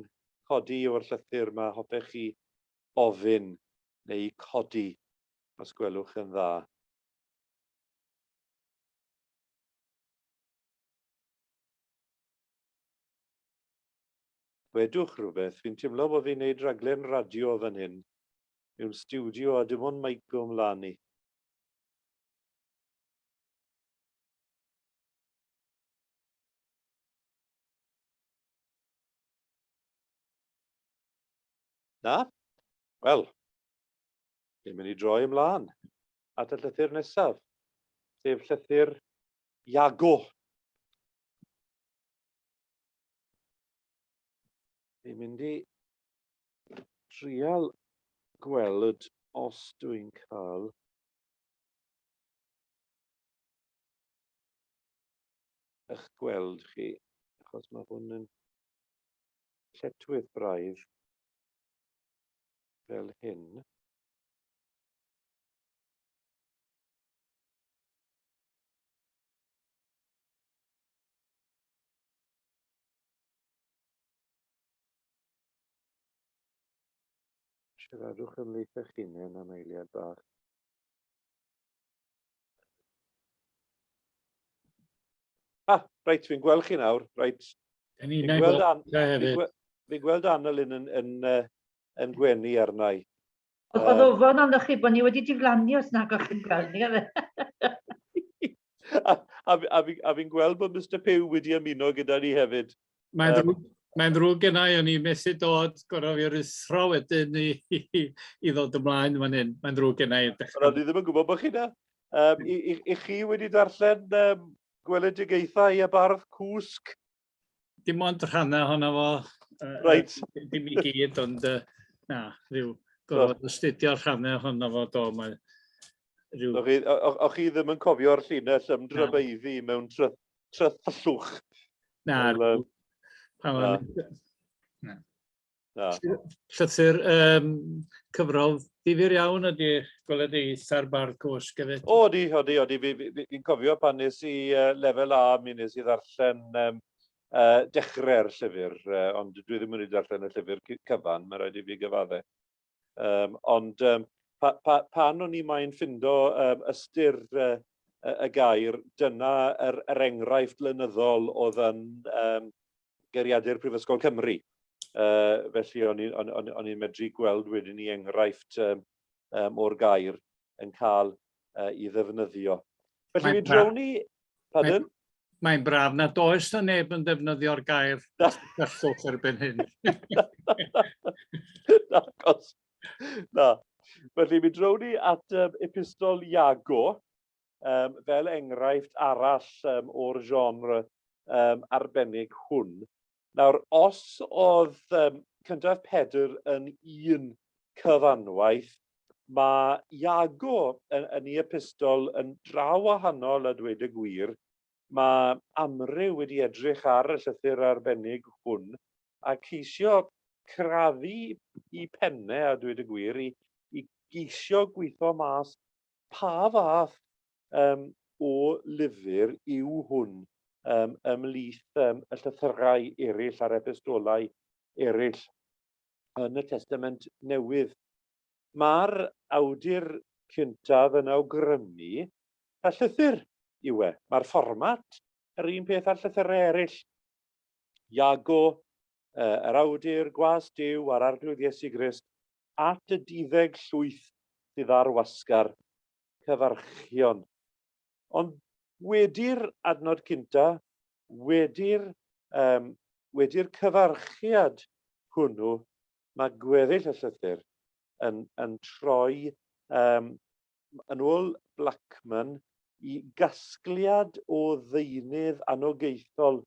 codi o'r llythyr yma, hoffech chi ofyn neu codi, os gwelwch yn dda. Gwedwch rhywbeth, fi'n teimlo bod fi'n neud rhaglen radio fan hyn, mewn stiwdio a dim ond mic o mlaen i. Na? Wel, ni'n mynd i droi ymlaen at y llythyr nesaf, sef llythyr Iago. Ni'n mynd i trial gweld os dwi'n cael eich gweld chi, achos mae hwn yn lletchwith braidd fel hyn. Siaradwch ymhlith eich hunain am eiliad bach. Ah, reit, fi'n gweld chi nawr. Reit. Fi'n gweld, An fi fi gweld Annalyn yn, yn, yn, yn gwenu arna i. Oedd ofon arnoch chi bod ni wedi diflannu os nag o'ch chi'n gweld ni, oedd e? a, a, a, fi, a fi'n gweld bod Mr Pugh wedi ymuno gyda ni hefyd. Mae'n ddrwg, mae'n ddrwg genna i, o'n i'n methu dod, gorau fi ruthro wedyn i, i, i ddod ymlaen fan hyn. Mae'n ddrwg genna i. Ond o'n i ddim yn gwybod bod chi na. Um, i, i, i chi wedi darllen um, gweledigaethau y bardd cwsg? Dim ond rhannau ohono fo. Reit. Dim i gyd, ond na, rhyw gorfod astudio rhannau ohono fo, do, mae rhyw... O'ch chi, o, chi ddim yn cofio'r llinell ymdrybeiddi mewn trythllwch? Na, Wel, pan na. Na. Na. Llythyr um, cyfrol difyr iawn ydy gweledigaethau'r bardd cwsg hefyd. O, odi, odi, odi. Fi'n fi, fi, fi cofio pan nes i uh, lefel A, mi nes i ddarllen um, uh, dechrau'r llyfr, uh, ond dwi ddim wedi darllen y llyfr cyfan, mae rhaid i fi gyfadde. Um, ond um, pa, pa, pan o'n i mae'n ffindo um, ystyr uh, y gair, dyna yr, yr enghraifft lenyddol oedd yn um, Geiriadur Prifysgol Cymru. Uh, felly o'n i'n on, on, on medru gweld wedyn ni enghraifft um, um, o'r gair yn cael uh, i ddefnyddio. Felly mi drown ni... Pardon? Mae'n braf nad oes na neb yn defnyddio'r gair gallwch erbyn hyn. Na, cos. Na. Felly mi drown ni at um, epistol Iago, um, fel enghraifft arall um, o'r genre um, arbennig hwn. Nawr, os oedd um, cyntaf Pedr yn un cyfanwaith, mae Iago yn, yn ei epistol yn dra wahanol a dweud y gwir. Mae amryw wedi edrych ar y llythyr arbennig hwn a ceisio crafu i pennau a dweud y gwir i, i geisio gweithio mas pa fath um, o lyfr yw hwn um, ymhlith um, y llythyrau eraill a'r epistolau eraill yn y Testament Newydd. Mae'r awdur cyntaf yn awgrymu y llythyr yw e. Mae'r fformat yr un peth â'r llythyrau eraill. Iago, yr awdur, gwas Duw a'r Arglwydd Iesu Grist, at y duddeg llwyth sydd ar wasgar cyfarchion. Ond wedi'r adnod cynta, wedi'r um, wedi'r cyfarchiad hwnnw, mae gweddill y llythyr yn, yn troi, um, yn ôl Blackman, i gasgliad o ddeunydd anogaethol,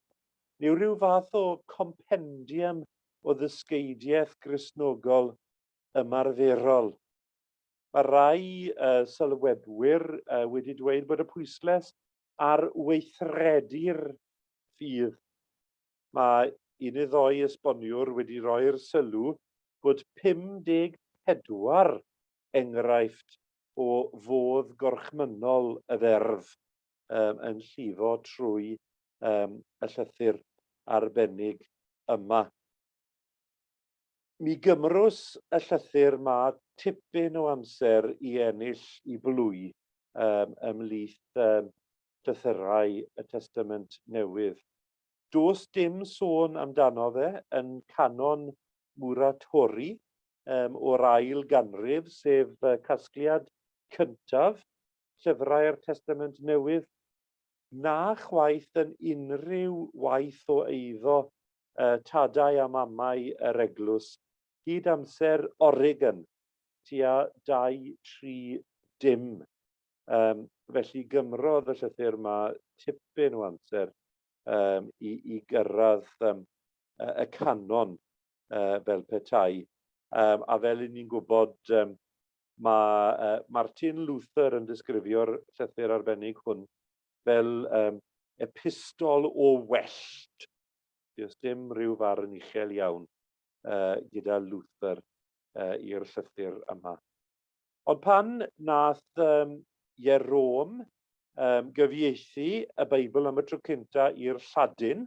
neu rhyw fath o compendium o ddysgeidiaeth Gristnogol ymarferol. Mae rhai uh, sylwebwyr uh, wedi dweud bod y pwysles ar weithredu'r ffydd. Mae un neu ddoi esboniwr wedi rhoi'r sylw bod 54 enghraifft o fodd gorchmynnol y ferf um, yn llifo trwy um, y llythyr arbennig yma. Mi gymrws y llythyr 'ma tipyn o amser i ennill i blwy um, ymhlith um, llythyrau y Testament Newydd. Does dim sôn amdano fe yn canon Muratori um, o'r ail ganrif, sef casgliad cyntaf llyfrau'r Testament Newydd, na chwaith yn unrhyw waith o eiddo tadau a mamau yr eglwys. hyd amser Origen, tua 230. Felly gymrodd y llythyr 'ma tipyn o amser i, i gyrraedd y canon fel petai. A fel 'y ni'n gwybod, mae Martin Luther yn disgrifio'r llythyr arbennig hwn fel epistol o wellt. Does dim rhyw farn uchel iawn gyda Luther i'r llythyr yma. Ond pan nath Jerome gyfieithu y Beibl am y tro cynta i'r Lladin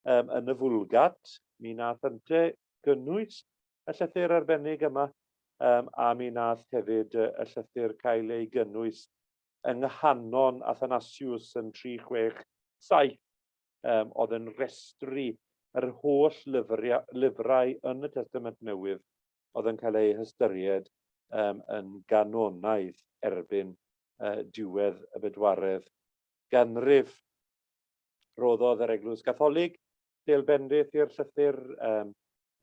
yn y Vulgate, mi nath ynte gynnwys y llythyr arbennig yma, a mi nath hefyd y llythyr cael ei gynnwys yng nghanon Athanasius yn 367, oedd yn rhestru yr holl lyfrau yn y Testament Newydd oedd yn cael eu hystyried yn ganonaidd erbyn diwedd y bedwaredd ganrif. Rhoddodd yr Eglwys Gatholig sêl bendith i'r llythyr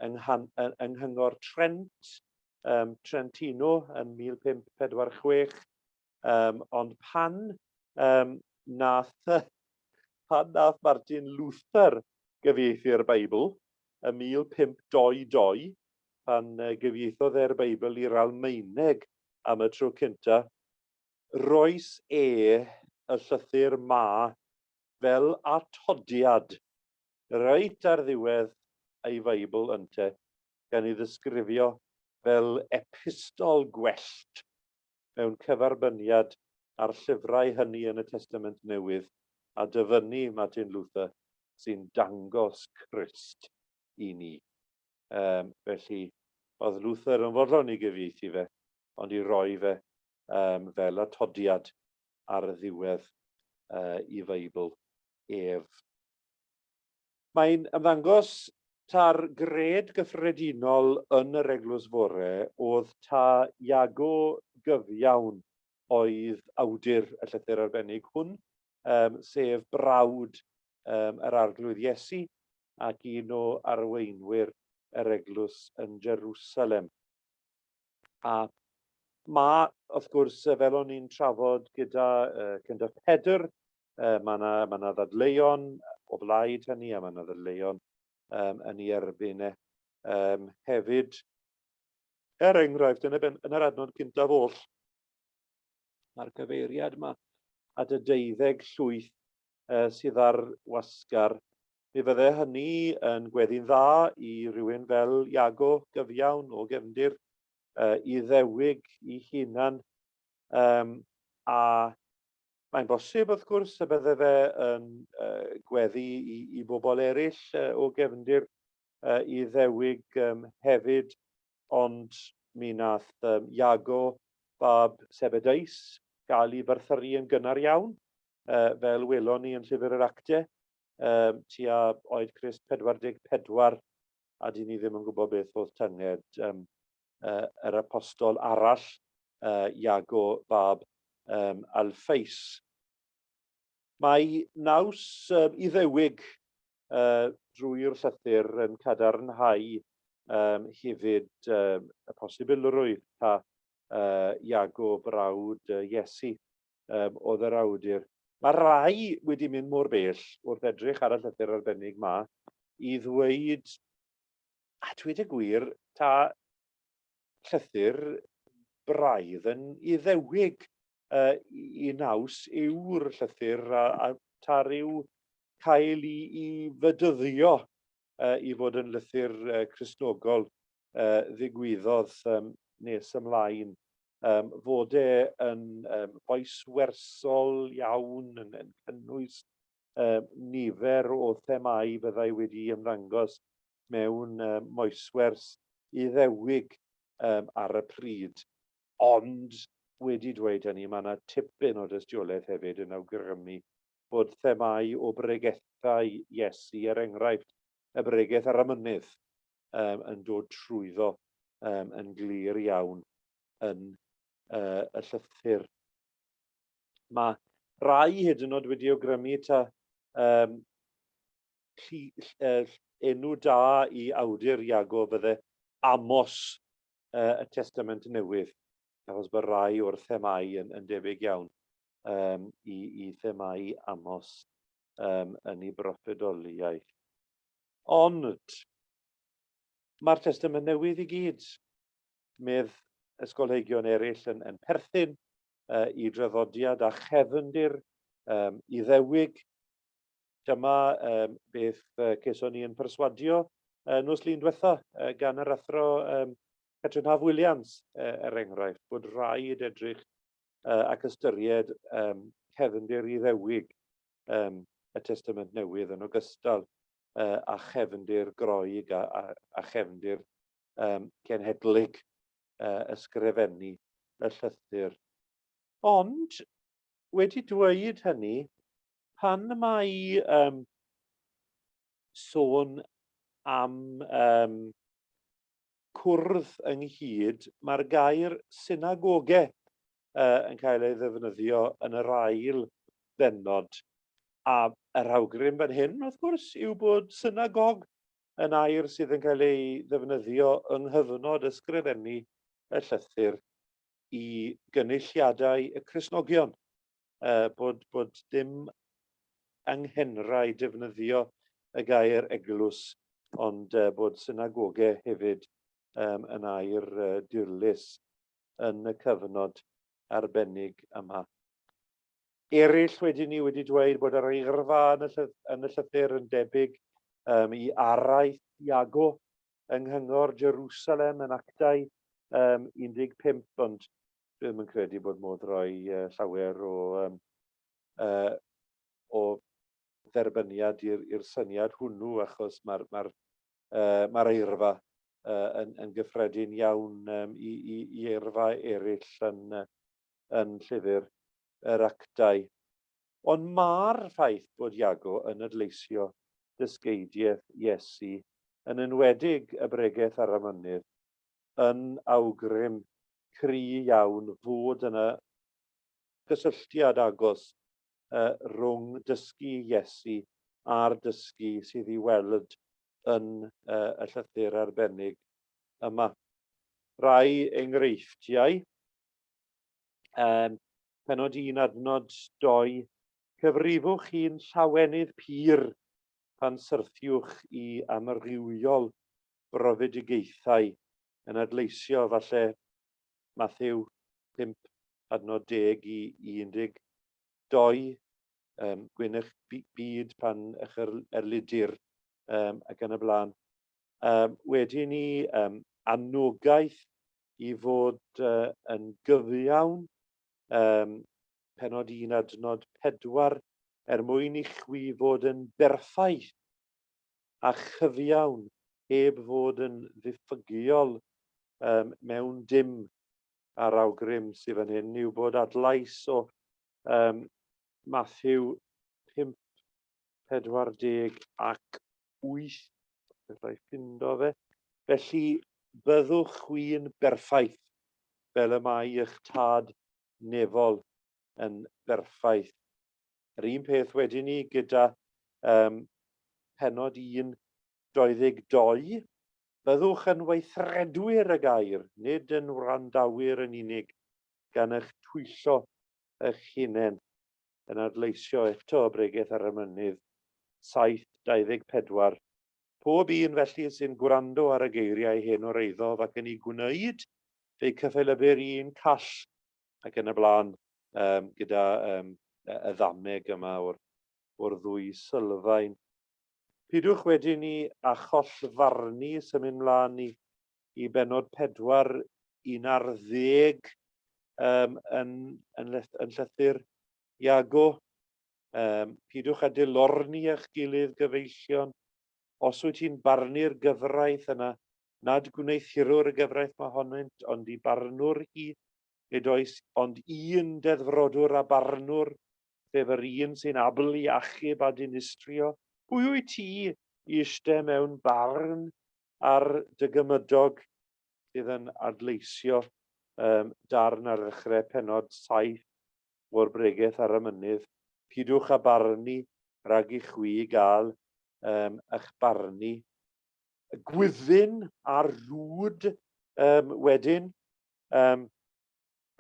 yng Nghyngor Trent, Trentino, yn 1546, ond pan nath, pan nath Martin Luther gyfieithu'r Beibl ym 1522, pan gyfieithodd e'r Beibl i'r Almaeneg am y tro cynta, roes e y llythyr 'ma fel atodiad reit ar ddiwedd ei Feibl ynte, gan ei ddisgrifio fel epistol gwellt mewn cyferbyniad â'r llyfrau hynny yn y Testament Newydd a dyfynnu Martin Luther sy'n dangos Crist i ni. Um, felly, oedd Luther yn fodlon i gyfieithu fe, ond i roi fe um, fel atodiad ar ddiwedd i Feibl ef. Mae'n ymddangos ta'r gred gyffredinol yn yr Eglwys Fore oedd ta Iago Gyfiawn oedd awdur y llythyr arbennig hwn, um, sef brawd um, yr Arglwydd Iesu ac un o arweinwyr yr eglwys yn Jerusalem. A mae, wrth gwrs, fel o'n i'n trafod gyda Cyndaf Pedr, mae yna ma na ddadleuon o blaid hynny a mae yna ddadleuon yn ei erbyn e. Hefyd, er enghraifft, yn, y ben, yn yr adnod cyntaf oll, mae'r cyfeiriad yma at y deuddeg llwyth sydd ar wasgar. Mi fydde hynny yn gweddi'n dda i rywun fel Iago gyfiawn o gefndir Iddewig i hunan, a mae'n bosib, wrth gwrs, y bydde fe yn gweddu i, i bobl eraill o gefndir Iddewig hefyd, ond mi nath Iago fab Sebedeus gael ei ferthyru yn gynnar iawn, fel welon ni yn Llyfr yr Actau, tua oed Crist 44, a dyn ni ddim yn gwybod beth oedd tynged yr apostol arall, Iago fab Alffeus. Mae naws Iddewig drwy'r llythyr yn cadarnhau hefyd y posibilrwydd ta Iago brawd Iesu oedd yr awdur. Mae rai wedi mynd mor bell wrth edrych ar y llythyr arbennig ma i ddweud, a dweud y gwir, ta llythyr braidd yn Iddewig i naws yw'r llythyr a, a ta ryw cael i, i fydyddio i fod yn lythyr Cristnogol ddigwyddodd nes ymlaen. Fod e yn foeswersol iawn, yn, yn cynnwys nifer o themâu fyddai wedi ymddangos mewn moeswers Iddewig ar y pryd. Ond wedi dweud hynny, mae yna tipyn o dystiolaeth hefyd yn awgrymu bod themâu o bregethau Iesu, er enghraifft, y bregeth ar y mynydd, yn dod trwyddo yn glir iawn yn y llythyr. Mae rai hyd yn oed wedi awgrymu ta enw da i awdur Iago fydde Amos y Testament Newydd, achos bod rai o'r themâu yn, yn debyg iawn um, i, i themâu Amos um, yn ei broffwydoliaeth. Ond mae'r Testament Newydd i gyd, medd ysgolheigion eraill, yn, yn perthyn uh, i draddodiad a chefndir um, Iddewig. Dyma um, beth uh, ceson ni yn perswadio uh, nos Lun diwetha uh, gan yr athro um, Catrin Haf Williams, uh, er enghraifft, bod rhaid edrych uh, ac ystyried um, cefndir Iddewig um, y Testament Newydd yn ogystal uh, â chefndir Groeg a, a, a chefndir um, cenhedlig uh, ysgrifennu y llythyr. Ond, wedi dweud hynny, pan mae um, sôn am um, cwrdd ynghyd, mae'r gair synagoge uh, yn cael ei ddefnyddio yn yr ail bennod. A yr awgrym fan hyn, wrth gwrs, yw bod synagog yn air sydd yn cael ei ddefnyddio yng nghyfnod ysgrifennu y llythyr i gynulliadau y Cristnogion, uh, bod, bod dim anghenraid defnyddio y gair eglwys, ond uh, bod synagoge hefyd um, yn air uh, dirlys yn y cyfnod arbennig yma. Eraill wedyn ni wedi dweud bod yr eirfa yn y, yn y llythyr yn debyg um, i araith Iago yng Nghyngor Jerusalem yn Actau um, 15, ond dwi ddim yn credu bod modd rhoi uh, llawer o, um, uh, o dderbyniad i'r syniad hwnnw, achos mae'r mae uh, mae eirfa uh, yn, yn gyffredin iawn um, i, i, i eirfa eraill yn, yn llyfr yr actau. Ond mae'r ffaith bod Iago yn adleisio dysgeidiaeth Iesu, yn enwedig y bregeth ar y mynydd, yn awgrym cry iawn fod yna gysylltiad agos uh, rhwng dysgu Iesu a'r dysgu sydd i weld yn uh, y llythyr arbennig yma. Rai enghreifftiau. Um, penod 1 adnod 2, cyfrifwch chi'n llawenydd pur pan syrthiwch i amrywiol brofedigaethau yn adleisio falle Matthew 5 adnod 10 i 12, um, gwyn eich byd pan eich er, erlidir um, ac yn y blaen. Um, wedyn ni um, anogaeth i fod uh, yn gyfiawn, um, penod 1 adnod 4, er mwyn i chwi fod yn berffaith a chyfiawn heb fod yn ddiffygiol um, mewn dim. A'r awgrym sydd fan hyn yw bod adlais o um, Matthew 5, 40 ac 8, allai ffindo fe. Felly, byddwch chwi'n berffaith, fel y mae eich tad nefol yn berffaith. Yr un peth wedyn ni gyda um, penod 1, 22. Byddwch yn weithredwyr y gair, nid yn wrandawyr yn unig, gan eich twyllo eich hunain. Yn adleisio eto y bregeth ar y mynydd, 7.24. Pob un felly sy'n gwrando ar y geiriau hyn o'r eiddof ac yn eu gwneud, fe'i cyffelybu'r un call ac yn y blaen um, gyda um, y ddameg yma o'r, o'r ddwy sylfaen. Pidwch wedyn ni a chollfarnu symud mlaen i, i benod 4, 11 um, yn, yn, yn llythyr Iago. Um, pidwch â dilorni eich gilydd, gyfeillion. Os wyt ti'n barnu'r gyfraith yna, nad gwneuthurwr y gyfraith mohonynt, ond i barnwr hi, nid oes ond un deddfrodwr a barnwr, sef yr un sy'n abl i achub a dinistrio. Pwy wyt ti i eistedd mewn barn ar dy gymydog sydd yn adleisio um, darn ar ddechrau penod 7 o'r bregeth ar y mynydd, pidwch â barnu rhag i chwi gael um, eich barnu. Gwyfyn a'r rwd um, wedyn, um,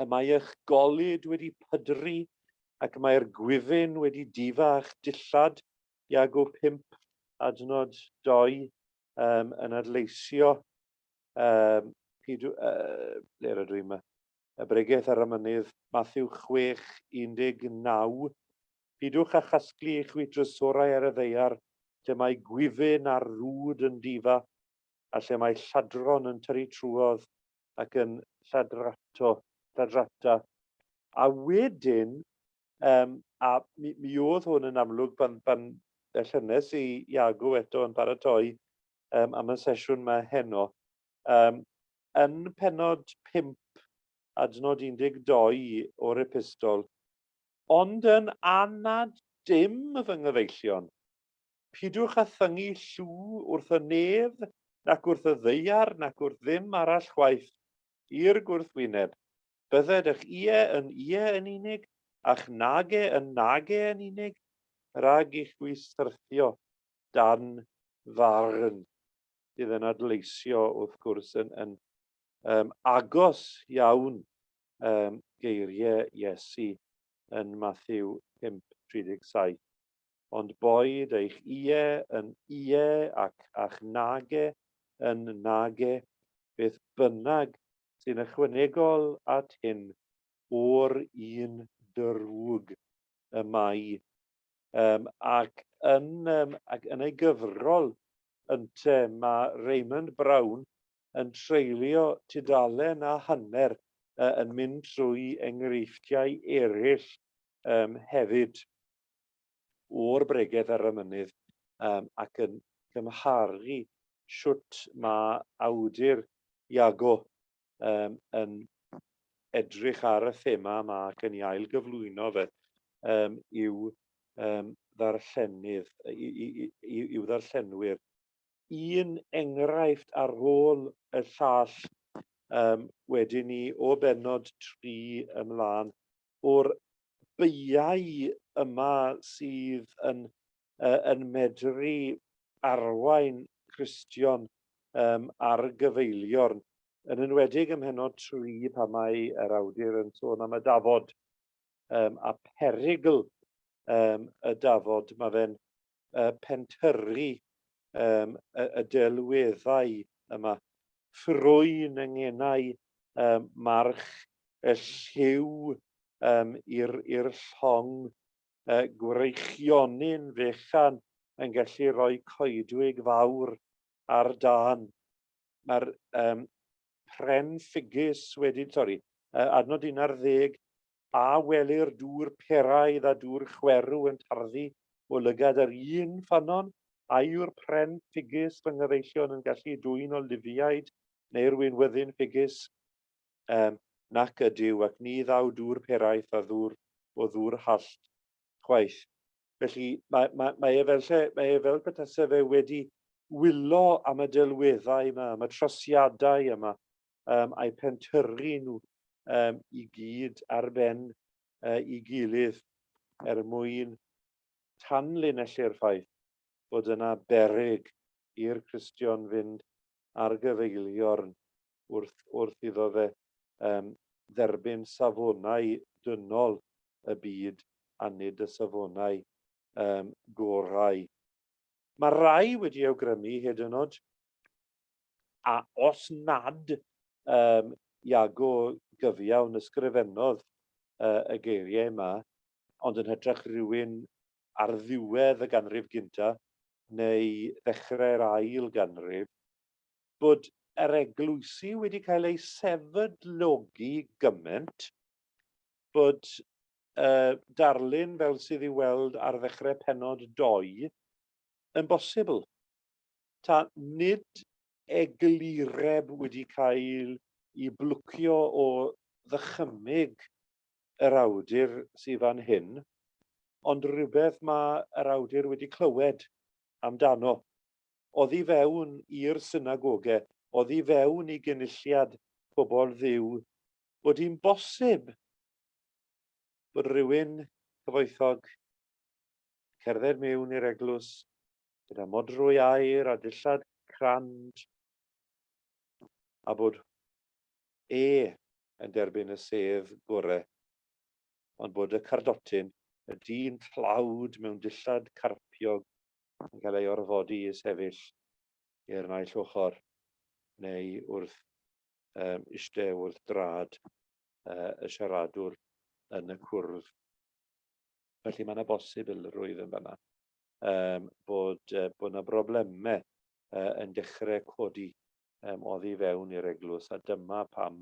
y mae eich golud wedi pydru ac mae'r gwyfyn wedi difa eich dillad, Iago 5, adnod 2, um, yn adleisio um, pidw, uh, ble rydw i yma? Y bregeth ar y mynydd, Matthew 6, 19. Pidwch â chasglu i chwi drysorau ar y ddaear, lle mae gwyfyn a'r rwd yn difa, a lle mae lladron yn tyrru trwodd ac yn lladrato, lladrata. A wedyn, um, a mi, mi oedd hwn yn amlwg pan, pan llynnes i Iago eto yn paratoi um, am y sesiwn yma heno, um, yn penod 5 adnod 12 o'r epistol, ond yn anad dim fy nghyfeillion, pidwch â thyngu llw wrth y nef, nac wrth y ddaear, nac wrth ddim arall chwaith, i'r gwrthwyneb. Bydded eich ie yn ie yn unig, a'ch nage yn nage yn unig, rhag i chwi syrthio dan farn. Sydd yn adleisio, wrth gwrs, yn, yn um, agos iawn um, geiriau Iesu yn Matthew 5:37. Ond boed eich ie yn ie ac a'ch nage yn nage, beth bynnag sy'n ychwanegol at hyn o'r un drwg y mae. Um, ac, yn, um, ac yn ei gyfrol ynte mae Raymond Brown yn treulio tudalen a hanner uh, yn mynd trwy enghreifftiau eraill um, hefyd o'r bregeth ar y mynydd um, ac yn cymharu shwt mae awdur Iago um, yn edrych ar y thema yma ac yn ei ail gyflwyno fe um, i'w um, ddarllenydd, i'w ddarllenwyr. Un enghraifft ar ôl y llall um, wedyn ni o bennod 3 ymlaen o'r beiau yma sydd yn, uh, yn medru arwain Cristion um, ar gyfeiliorn, yn enwedig ym mhennod 3 pan mae yr awdur yn sôn am y dafod um, a perygl um, y dafod. Mae fe'n uh, pentyrru um, y, y delweddau yma. Ffrwyn yng ngenau um, march y lliw um, i'r llong, uh, gwreichionyn fechan yn gallu rhoi coedwig fawr ar dân. Mae'r um, pren ffigus wedi, sori, uh, adnod 11, A welir dŵr peraidd a dŵr chwerw yn tarddu o lygad yr un ffynnon? A yw'r pren ffigus fy nghyfeillion yn gallu dwyn olifiaid neu'r winwyddyn ffigus? Um, nac ydyw, ac ni ddaw dŵr peraith a ddŵr o ddŵr hallt chwaith. Felly mae, mae, mae, e fel lle, mae e fel petase fe wedi wylo am y delweddau yma, am y trosiadau yma, um, a'u pentyrru nhw um, i gyd ar ben uh, i gilydd er mwyn tanlinellu'r ffaith bod yna beryg i'r Cristion fynd ar gyfeiliorn wrth, wrth iddo fe um, dderbyn safonau dynol y byd a nid y safonau um, gorau. Mae rai wedi awgrymu hyd yn oed A os nad um, Iago gyfiawn ysgrifennodd uh, y geiriau yma, ond yn hytrach rhywun ar ddiwedd y ganrif gynta neu ddechrau'r ail ganrif, bod yr eglwysi wedi cael ei sefydlogi gymaint bod uh, darlun fel sydd i'w weld ar ddechrau penod 2 yn bosibl. Ta nid eglureb wedi cael i blwcio o ddychymyg yr awdur sydd fan hyn, ond rhywbeth mae yr awdur wedi clywed amdano. Oddi fewn i'r synagoge, oddi fewn i gynulliad pobl Dduw, bod hi'n bosib bod rhywun cyfoethog cerdded mewn i'r eglwys gyda modrwy aur a dillad crand, a bod e yn derbyn y sedd gore, ond bod y cardotyn, y dyn tlawd mewn dillad carpiog, yn cael ei orfodi i sefyll i'r naill ochr neu wrth um, eistedd wrth drad uh, y siaradwr yn y cwrdd. Felly mae yna bosibilrwydd yn fanna um, bod, bod yna broblemau yn dechrau codi um, oddi fewn i'r eglwys, a dyma pam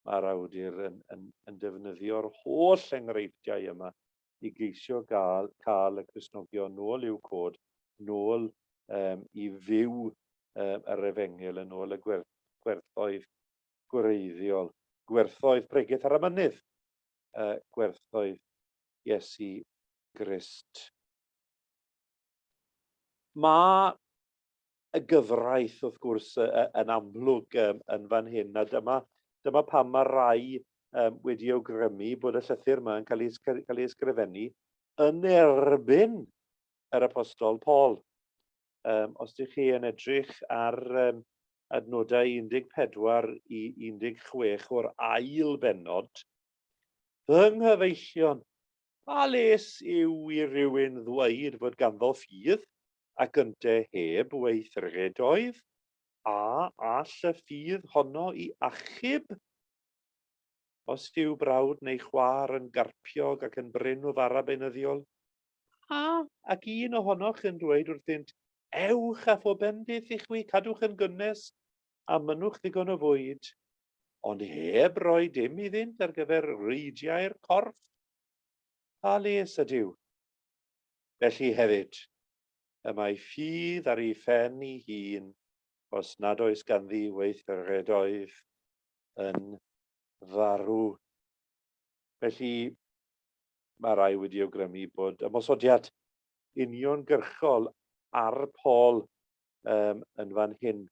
mae'r awdur yn, yn, yn defnyddio'r holl enghreifftiau yma i geisio gael, cael y Cristnogion nôl i'w cod, nôl um, i fyw um, yr efengyl yn ôl y gwerth, gwerthoedd gwreiddiol, gwerthoedd pregeth ar y mynydd, uh, gwerthoedd Iesu Grist. Mae y gyfraith, wrth gwrs, yn amlwg yn fan hyn, a dyma, dyma pam mae rai wedi awgrymu bod y llythyr yma yn cael ei, cael ei ysgrifennu yn erbyn yr apostol Paul. Um, os ydych chi yn edrych ar um, adnodau 14 i 16 o'r ail bennod, fy nghyfeillion, Pa les yw i rywun ddweud fod ganddo ffydd, ac ynte heb weithredoedd? A all y ffydd honno i achub? Os yw brawd neu chwaer yn garpiog ac yn brin o fara beunyddiol, a ac un ohonoch yn dweud wrthynt, Ewch a phob bendith i chwi, cadwch yn gynnes, a mynnwch ddigon o fwyd, ond heb roi dim iddynt ar gyfer reidiau'r corff, pa les ydyw? Felly hefyd, y mae ffydd ar ei phen ei hun os nad oes ganddi weithredoedd yn farw. Felly, mae rai wedi awgrymu bod ymosodiad uniongyrchol ar Paul um, yn fan hyn.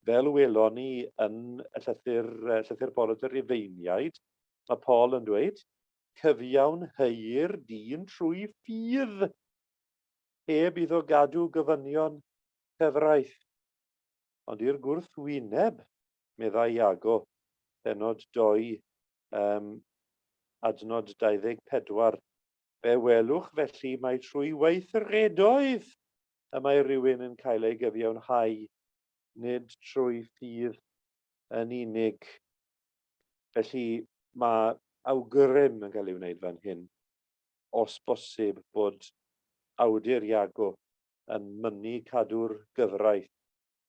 Fel welon ni yn y llythyr, llythyr Paul at y Rufeiniaid, mae Paul yn dweud, cyfiawnheuir dyn trwy ffydd, heb iddo gadw gofynion cyfraith. Ond i'r gwrthwyneb, meddai Iago, pennod 2, um, adnod 24, fe welwch felly mai trwy weithredoedd y mae rhywun yn cael ei gyfiawnhau, nid trwy ffydd yn unig. Felly mae awgrym yn cael ei wneud fan hyn, os bosib, bod awdur Iago yn mynnu cadw'r gyfraith,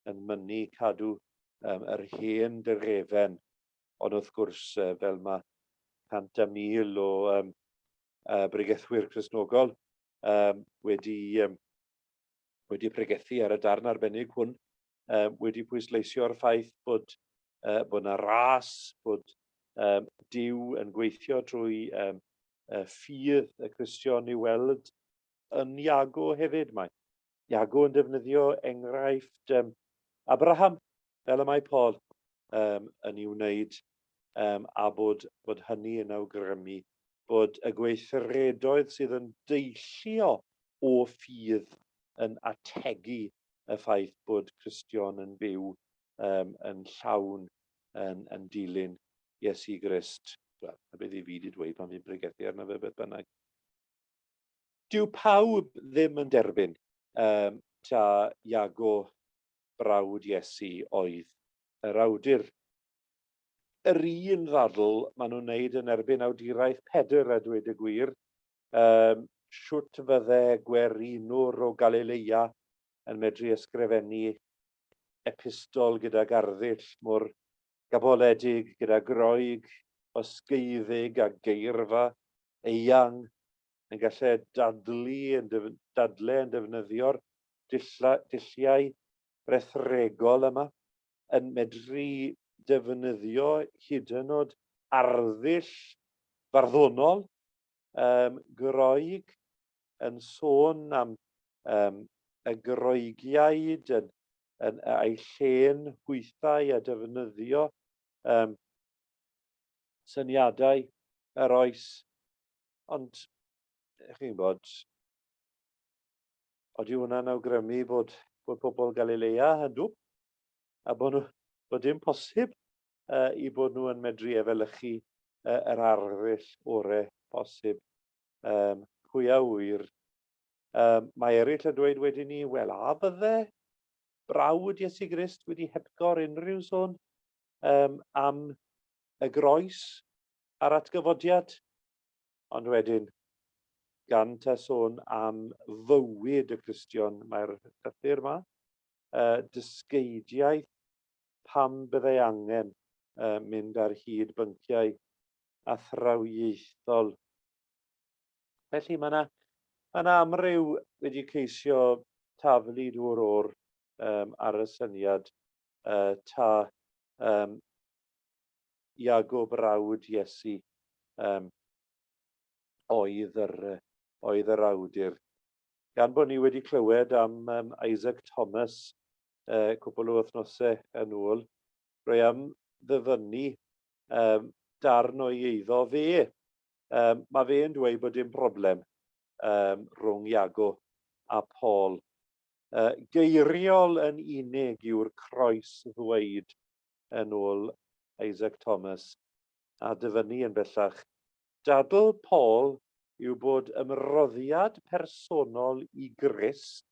yn mynnu cadw um, yr hen dyrefen, ond wrth gwrs, fel mae 100,000 o um, bregethwyr Cristnogol um, wedi, um, wedi pregethu ar y darn arbennig hwn, um, wedi pwysleisio'r ffaith bod, bod yna ras, bod um, Duw yn gweithio trwy um, ffydd y Cristion i weld yn Iago hefyd. Mae Iago yn defnyddio enghraifft um, Abraham, fel y mae Paul um, yn ei wneud, um, a bod, bod hynny yn awgrymu bod y gweithredoedd sydd yn deillio o ffydd yn ategu y ffaith bod Cristion yn byw um, yn llawn yn, yn dilyn Iesu Grist. Wel, a beth i fi wedi dweud pan fi'n pregethu arno fe beth bynnag. Dyw pawb ddim yn derbyn um, ta Iago brawd Iesu oedd yr awdur. Yr un ddadl maen nhw'n wneud yn erbyn awduraeth Pedr a dweud y gwir, um, shwt fydde gwerinwr o Galileia yn medru ysgrifennu epistol gydag arddull mor gaboledig, gyda Groeg osgeiddig a geirfa eang, yn gallu dadlu, yn def, dadle yn defnyddio'r dulliau rethregol yma, yn medru defnyddio hyd yn oed arddull farddonol um, Groeg, yn sôn am um, y Groegiaid yn, yn, a'i llên hwythau a defnyddio um, syniadau yr oes. Ond, chi'n gwybod, oeddi hwnna'n awgrymu bod, bod pobl Galilea yn dwp, a bod, nhw, bod dim posib i bod nhw yn medru efelychu yr arddull orau posib. Pwy a ŵyr? Mae eraill yn dweud wedyn ni, wel, a bydde brawd Iesu Grist wedi hepgor unrhyw sôn am y groes a'r atgyfodiad? Ond wedyn, gan ta sôn am fywyd y Cristion, mae'r llythyr yma, dysgeidiaeth pam byddai angen mynd ar hyd bynciau athrawiaethol. Felly mae yna ma yna amryw wedi ceisio taflu dŵr o'r um, ar y syniad ta um, Iago brawd Iesu um, oedd, yr, oedd yr awdur. Gan bod ni wedi clywed am um, Isaac Thomas cwpl o wythnosau yn ôl, rwy am ddyfynnu um, darn o'i eiddo fe. Um, mae fe'n dweud bod dim problem um, rhwng Iago a Paul. Geiriol yn unig yw'r croes ddweud yn ôl Isaac Thomas, a dyfynnu yn bellach. Dadl Paul yw bod ymroddiad personol i Grist,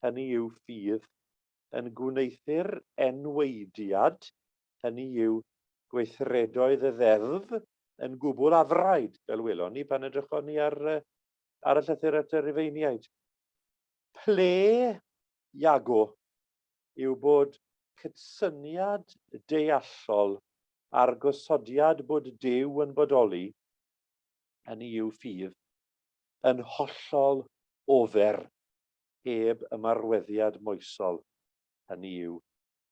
hynny yw ffydd, yn gwneuthur enwaediad, hynny yw gweithredoedd y ddeddf, yn gwbl afraid, fel welon ni pan edrychon ni ar, ar y llythyr at y Rufeiniaid. Ple Iago yw bod cydsyniad deallol a'r gosodiad bod Duw yn bodoli, hynny yw ffydd, yn hollol ofer heb ymarweddiad moesol, hynny yw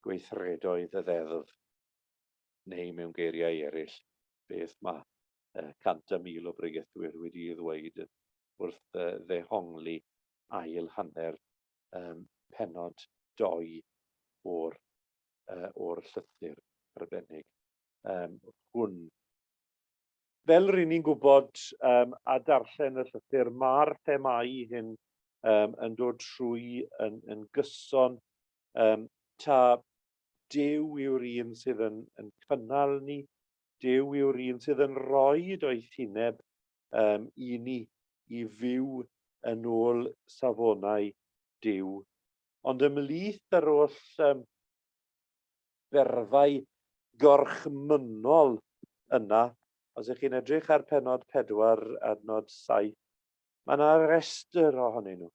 gweithredoedd y ddeddf, neu mewn geiriau eraill, beth mae 100 a 1,000 o bregethwyr wedi'i ddweud wrth ddehongli ail hanner pennod dou o'r, or llythyr arbennig hwn. Fel ry'n ni'n gwybod a darllen y llythyr, mae'r themâu hyn yn dod trwy yn, yn gyson. Ta Duw yw'r un sydd yn, yn cynnal ni, Duw yw'r un sydd yn rhoi doethineb i ni i fyw yn ôl safonau Duw. Ond ymhlith yr holl berfau gorchmynnol yna, os ych chi'n edrych ar pennod 4 adnod 7, mae yna restr ohonyn nhw.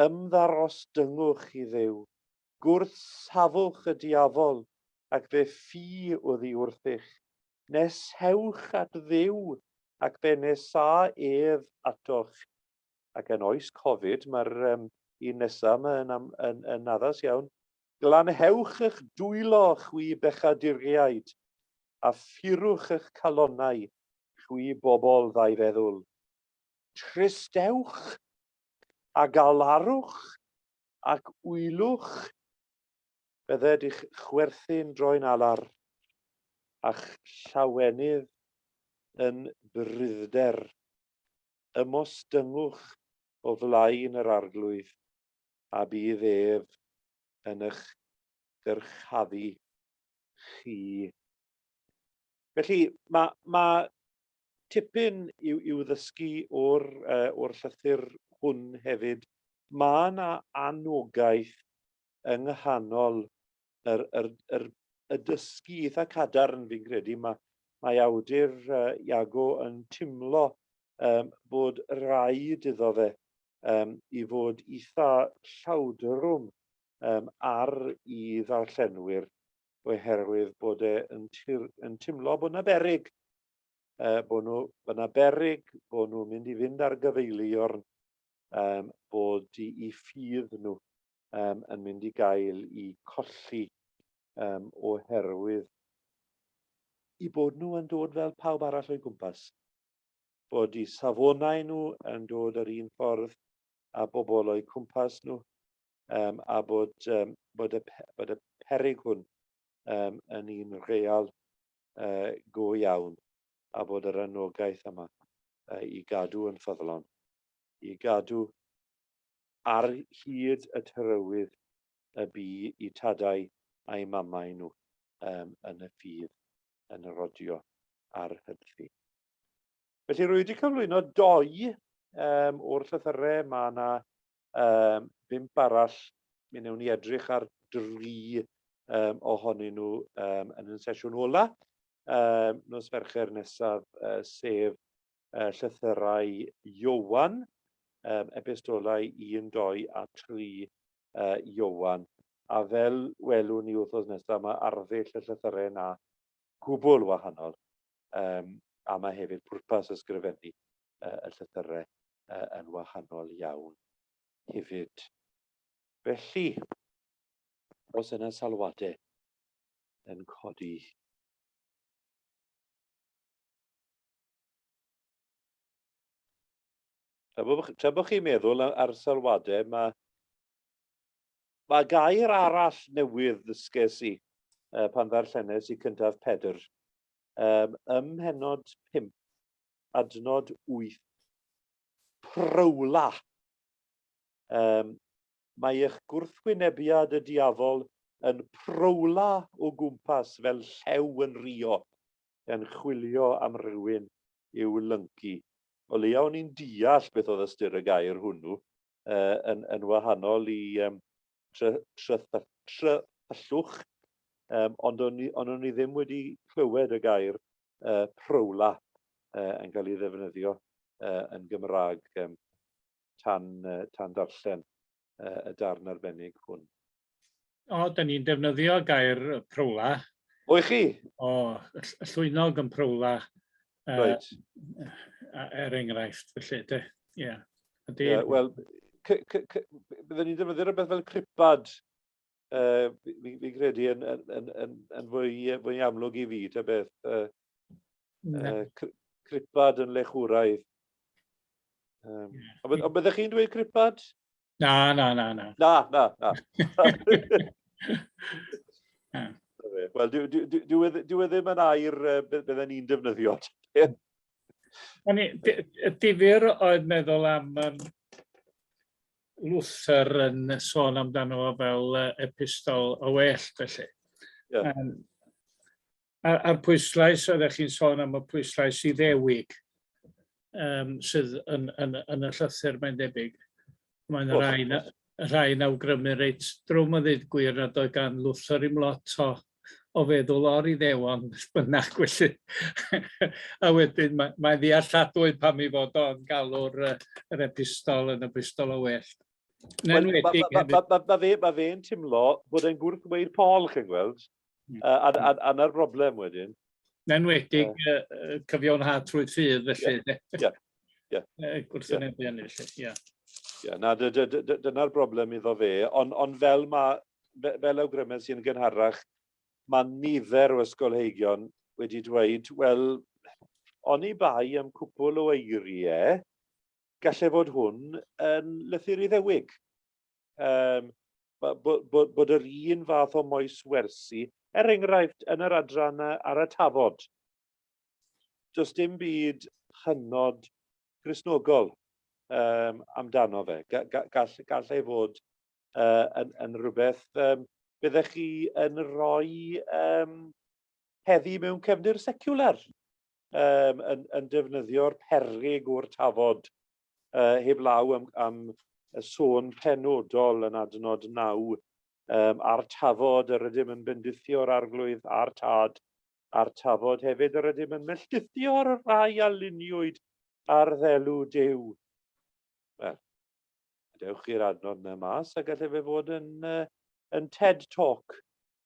Ymddarostyngwch i Dduw, gwrthsafwch y diafol, ac fe ffi oddi wrthych. Neshewch at Dduw, ac fe nesâ ef atoch. Ac yn oes Covid, mae'r un nesaf yma yn, yn, yn, yn addas iawn. Glanhewch eich dwylo, chwi bechaduriaid, a phurwch eich calonnau, chwi bobl ddau feddwl. Tristewch a galarwch ac wylwch, bydded i'ch chwerthin droi'n alar, a'ch llawenydd yn brudd-der. Ymostyngwch o flaen yr Arglwydd, a bydd ef yn eich dyrchafu chi. Felly, mae, mae tipyn i'w, i'w ddysgu o'r, or llythyr hwn hefyd. Mae yna anogaeth yng nghanol yr, yr, yr, y dysgu eitha cadarn fi'n credu. Mae, mae awdur Iago yn timlo bod rhaid iddo fe i fod eitha llawdrwm ar i ddarllenwyr oherwydd bod e yn, tir, yn timlo bod yna berig, bod nhw, bod yna berig, bod nhw'n mynd i fynd ar gyfeiliorn, bod i, i ffydd nhw yn mynd i gael i colli oherwydd i bod nhw yn dod fel pawb arall o'i gwmpas. Bod i safonau nhw yn dod yr un ffordd a bobl o'u cwmpas nhw, a bod, bod, y, bod y perig hwn yn un real go iawn, a bod yr anogaeth yma i gadw yn ffyddlon, i gadw. Ar hyd y trywydd y bu i tadau a'i mamau nhw um, yn y ffydd, yn y rodio a'r hyddu. Felly rwy wedi cyflwyno doi um, o'r llythyrau. Mae yna um, bump arall. Mi wnewn ni edrych ar dri um, ohonyn nhw um, yn y sesiwn ola. Um, nos Fercher nesaf, uh, sef uh, llythyrau Iowan, um, epistolau 1, 2 a 3 uh, Iowan. A fel welwn ni wythnos nesaf, mae arddull y llythyrau yna gwbl wahanol. Um, a mae hefyd pwrpas ysgrifennu uh, y llythyrau uh, yn wahanol iawn hefyd. Felly, os yna salwadau yn codi. Tra bod, tra bod chi'n meddwl ar sylwadau, mae, mae gair arall newydd ddysges i uh, pan ddarllenes i cyntaf Pedr. Um, ym mhenod 5, adnod 8, prowla. Um, mae eich gwrthwynebiad y diafol yn prowla o gwmpas fel llew yn rio. yn chwilio am rywun i'w lyncu. O leia o'n i'n deall beth oedd ystyr y gair hwnnw, uh, yn, yn wahanol i um, trythallwch, um, ond o'n i, on o'n i ddim wedi clywed y gair uh, prowla uh, yn cael ei ddefnyddio uh, yn Gymraeg um, tan, uh, tan darllen uh, y darn arbennig hwn. O, da ni'n defnyddio gair prowla. O, i chi? O, llwynog yn prowla. Right. Er enghraifft, felly, de. Ie. Yeah. Yeah, Wel, byddwn ni'n defnyddio rhywbeth fel cripad, uh, fi'n fi credu yn, yn, yn, yn, yn fwy, fwy amlwg i fi, ta beth. Uh, uh, cripad yn lechwraidd. Um, yeah. Ond byddech chi'n dweud cripad? Na, na, na, na. Na, na, na. Wel, dyw, dyw, dyw, dyw, e, dyw e ddim yn air bydden ni'n defnyddio. O'n i, difyr oedd meddwl am um, Luther yn sôn amdano fo fel uh, epistol o well, felly. Yeah. Um, a'r, a'r pwyslais, oeddech chi'n sôn am y pwyslais Iddewig, um, sydd yn, yn, yn y llythyr, mae'n debyg. Mae'n rhai, rhai awgrymu reit drwm o ddeud gwir nad oedd gan Luther i'm lot o, o feddwl o'r Iddewon, beth bynnag felly. A wedyn mae'n mae ddealladwy pam ei fod o'n galw'r yr epistol yn epistol o well. Yn enwedig hefyd. Mae ma, ma, fe, ma fe'n timlo bod e'n gwrthweud Paul, chi'n gweld. A, a, a, a na'r broblem wedyn. Yn enwedig uh, cyfiawnhad trwy ffydd, felly. Ie, ie. Gwrthwynebu hynny, felly, ie. Ie, na, dyna'r broblem iddo fe. Ond on fel, ma, fel awgrymes i'n gynharach, mae nifer o ysgolheigion wedi dweud, wel, oni bai am cwpl o eiriau, gallai fod hwn yn lythyr Iddewig. Um, bod, bod, bod yr un fath o moes wersi, er enghraifft yn yr adran ar y tafod. Does dim byd hynod Gristnogol um, amdano fe. Ga, ga, gall, gall ei fod uh, yn, yn rhywbeth um, byddech chi yn rhoi um, heddi mewn cefndir secular, um, yn, yn defnyddio'r peryg o'r tafod uh, heb law am, am y sôn penodol yn adnod 9 um, a'r tafod yr ydym yn bendithio'r arglwydd a'r tad, a'r tafod hefyd yr ydym yn melltithio'r rhai a luniwyd ar ddelw Duw. Wel, dewch i'r adnod yna mas a gallai fe fod yn, uh, yn TED Talk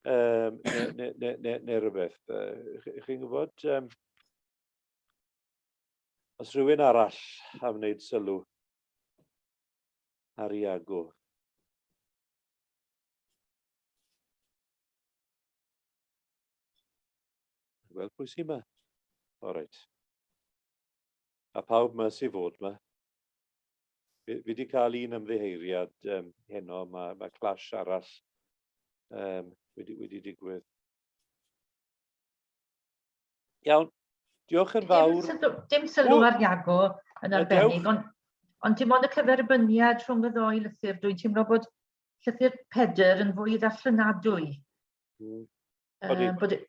um, neu, neu, neu, neu, neu rhywbeth. Uh, Chi'n gwybod? Um, os rhywun arall am wneud sylw ar Iago. Wel, pwy sy'n yma? O, reit. A pawb yma sy'n fod yma. Fi, fi wedi cael un ymddiheuriad um, heno, mae, mae clash arall um, wedi, wedi digwydd. Iawn, diolch yn fawr. Dim sylw, dim sylw ar Iago yn arbennig, ond Ond dim ond y cyferbyniad rhwng y ddou lythyr, dwi'n teimlo bod llythyr Pedr yn fwy ddarllenadwy.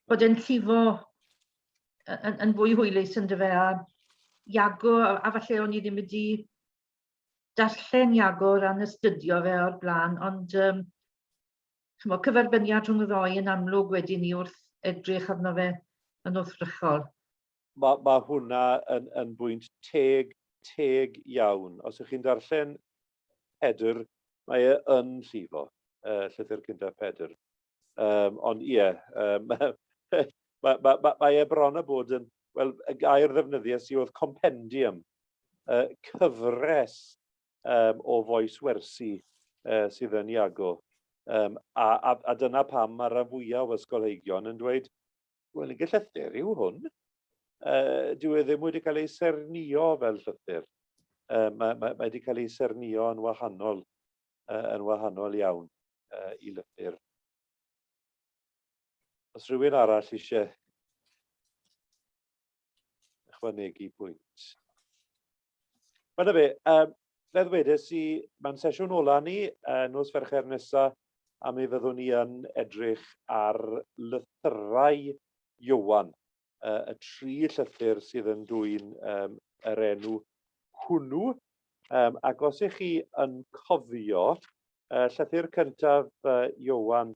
Bod e'n llifo yn fwy hwylus yn dyfe, a Iago, a falle o'n i ddim wedi darllen Iago o ran astudio fe o'r blaen, ond chimod, cyferbyniad rhwng y ddou yn amlwg wedyn ni wrth edrych arno fe yn wrthrychol. Mae ma hwnna yn bwynt teg, teg iawn. Os ych chi'n darllen Pedr, mae e yn llifo, llythyr cyntaf Pedr. Ond ie, mae ma, ma, mae e bron a bod yn, wel, y gair ddefnyddiais i oedd compendium, cyfres o fois wersi sydd yn Iago. A dyna pam mae rhan fwyaf o ysgolheigion yn dweud, wel, nid llythyr yw hwn. Dyw e ddim wedi cael ei sernio fel llythyr. Mae wedi cael ei sernio yn wahanol iawn i lythyr. Os rhywun arall eisiau ychwanegu pwynt. Wel, na fe, fel ddwedes i, mae'n sesiwn ola ni, nos Fercher nesa, a mi fyddwn ni yn edrych ar lythyrau Ioan, y tri llythyr sydd yn dwyn yr enw hwnnw. Ac os ych chi yn cofio, llythyr cyntaf Ioan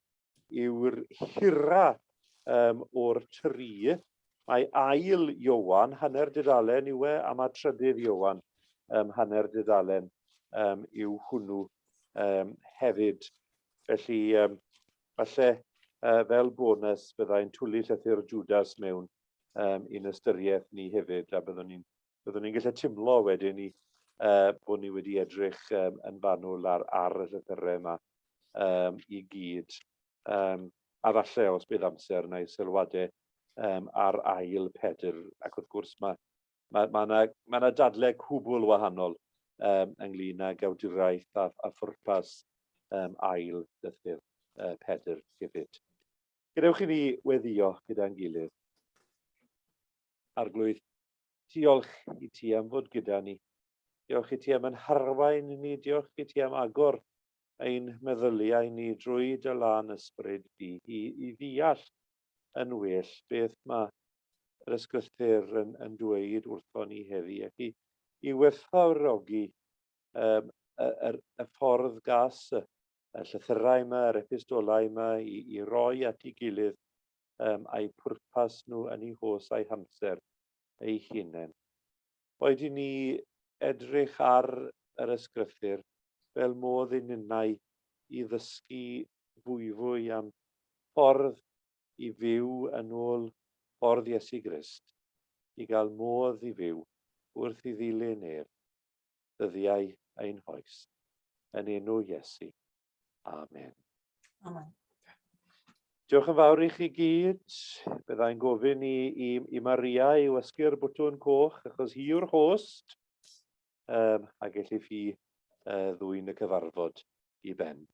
yw'r hira o'r tri. Mae ail Ioan, hanner dudalen yw e, a mae trydydd Ioan, hanner dudalen yw hwnnw hefyd. Felly, falle fel bonus byddai'n twlu llythyr Judas mewn i'n ystyriaeth ni hefyd, a byddwn ni'n byddwn ni'n gallu timlo wedyn ni bod ni wedi edrych yn fanwl ar y llythyrau yma i gyd. A falle os bydd amser na i sylwadau ar ail Pedr, ac wrth gwrs mae ma, ma na, ma na dadle cwbl wahanol ynglyn ag awduraeth a phwrpas ail lythyr Pedr hefyd. Gadewch i ni weddio gyda'n gilydd. Arglwydd, diolch i ti am fod gyda ni. Diolch i ti am yn harwain ni, diolch i ti am agor ein meddyliau ni drwy dy lân ysbryd di i ddeall yn well beth mae yr ysgrythur yn dweud wrthon ni heddi ac i werthfawrogi y ffordd gas y llythyrau yma, yr epistolau yma i roi at ei gilydd a'u pwrpas nhw yn eu hos a'u hamser eu hunain. Boed i ni edrych ar yr ysgrythur fel modd i ninnau i ddysgu fwyfwy am ffordd i fyw yn ôl ffordd Iesu Grist, i gael modd i fyw wrth i ddilyn ef, ddyddiau ein hoes. Yn enw Iesu. Amen. Amen. Diolch yn fawr i chi gyd. Byddai'n gofyn i Maria i wasgu'r bwtwn coch, achos hi yw'r host, a gellith hi ddwyn y cyfarfod i ben.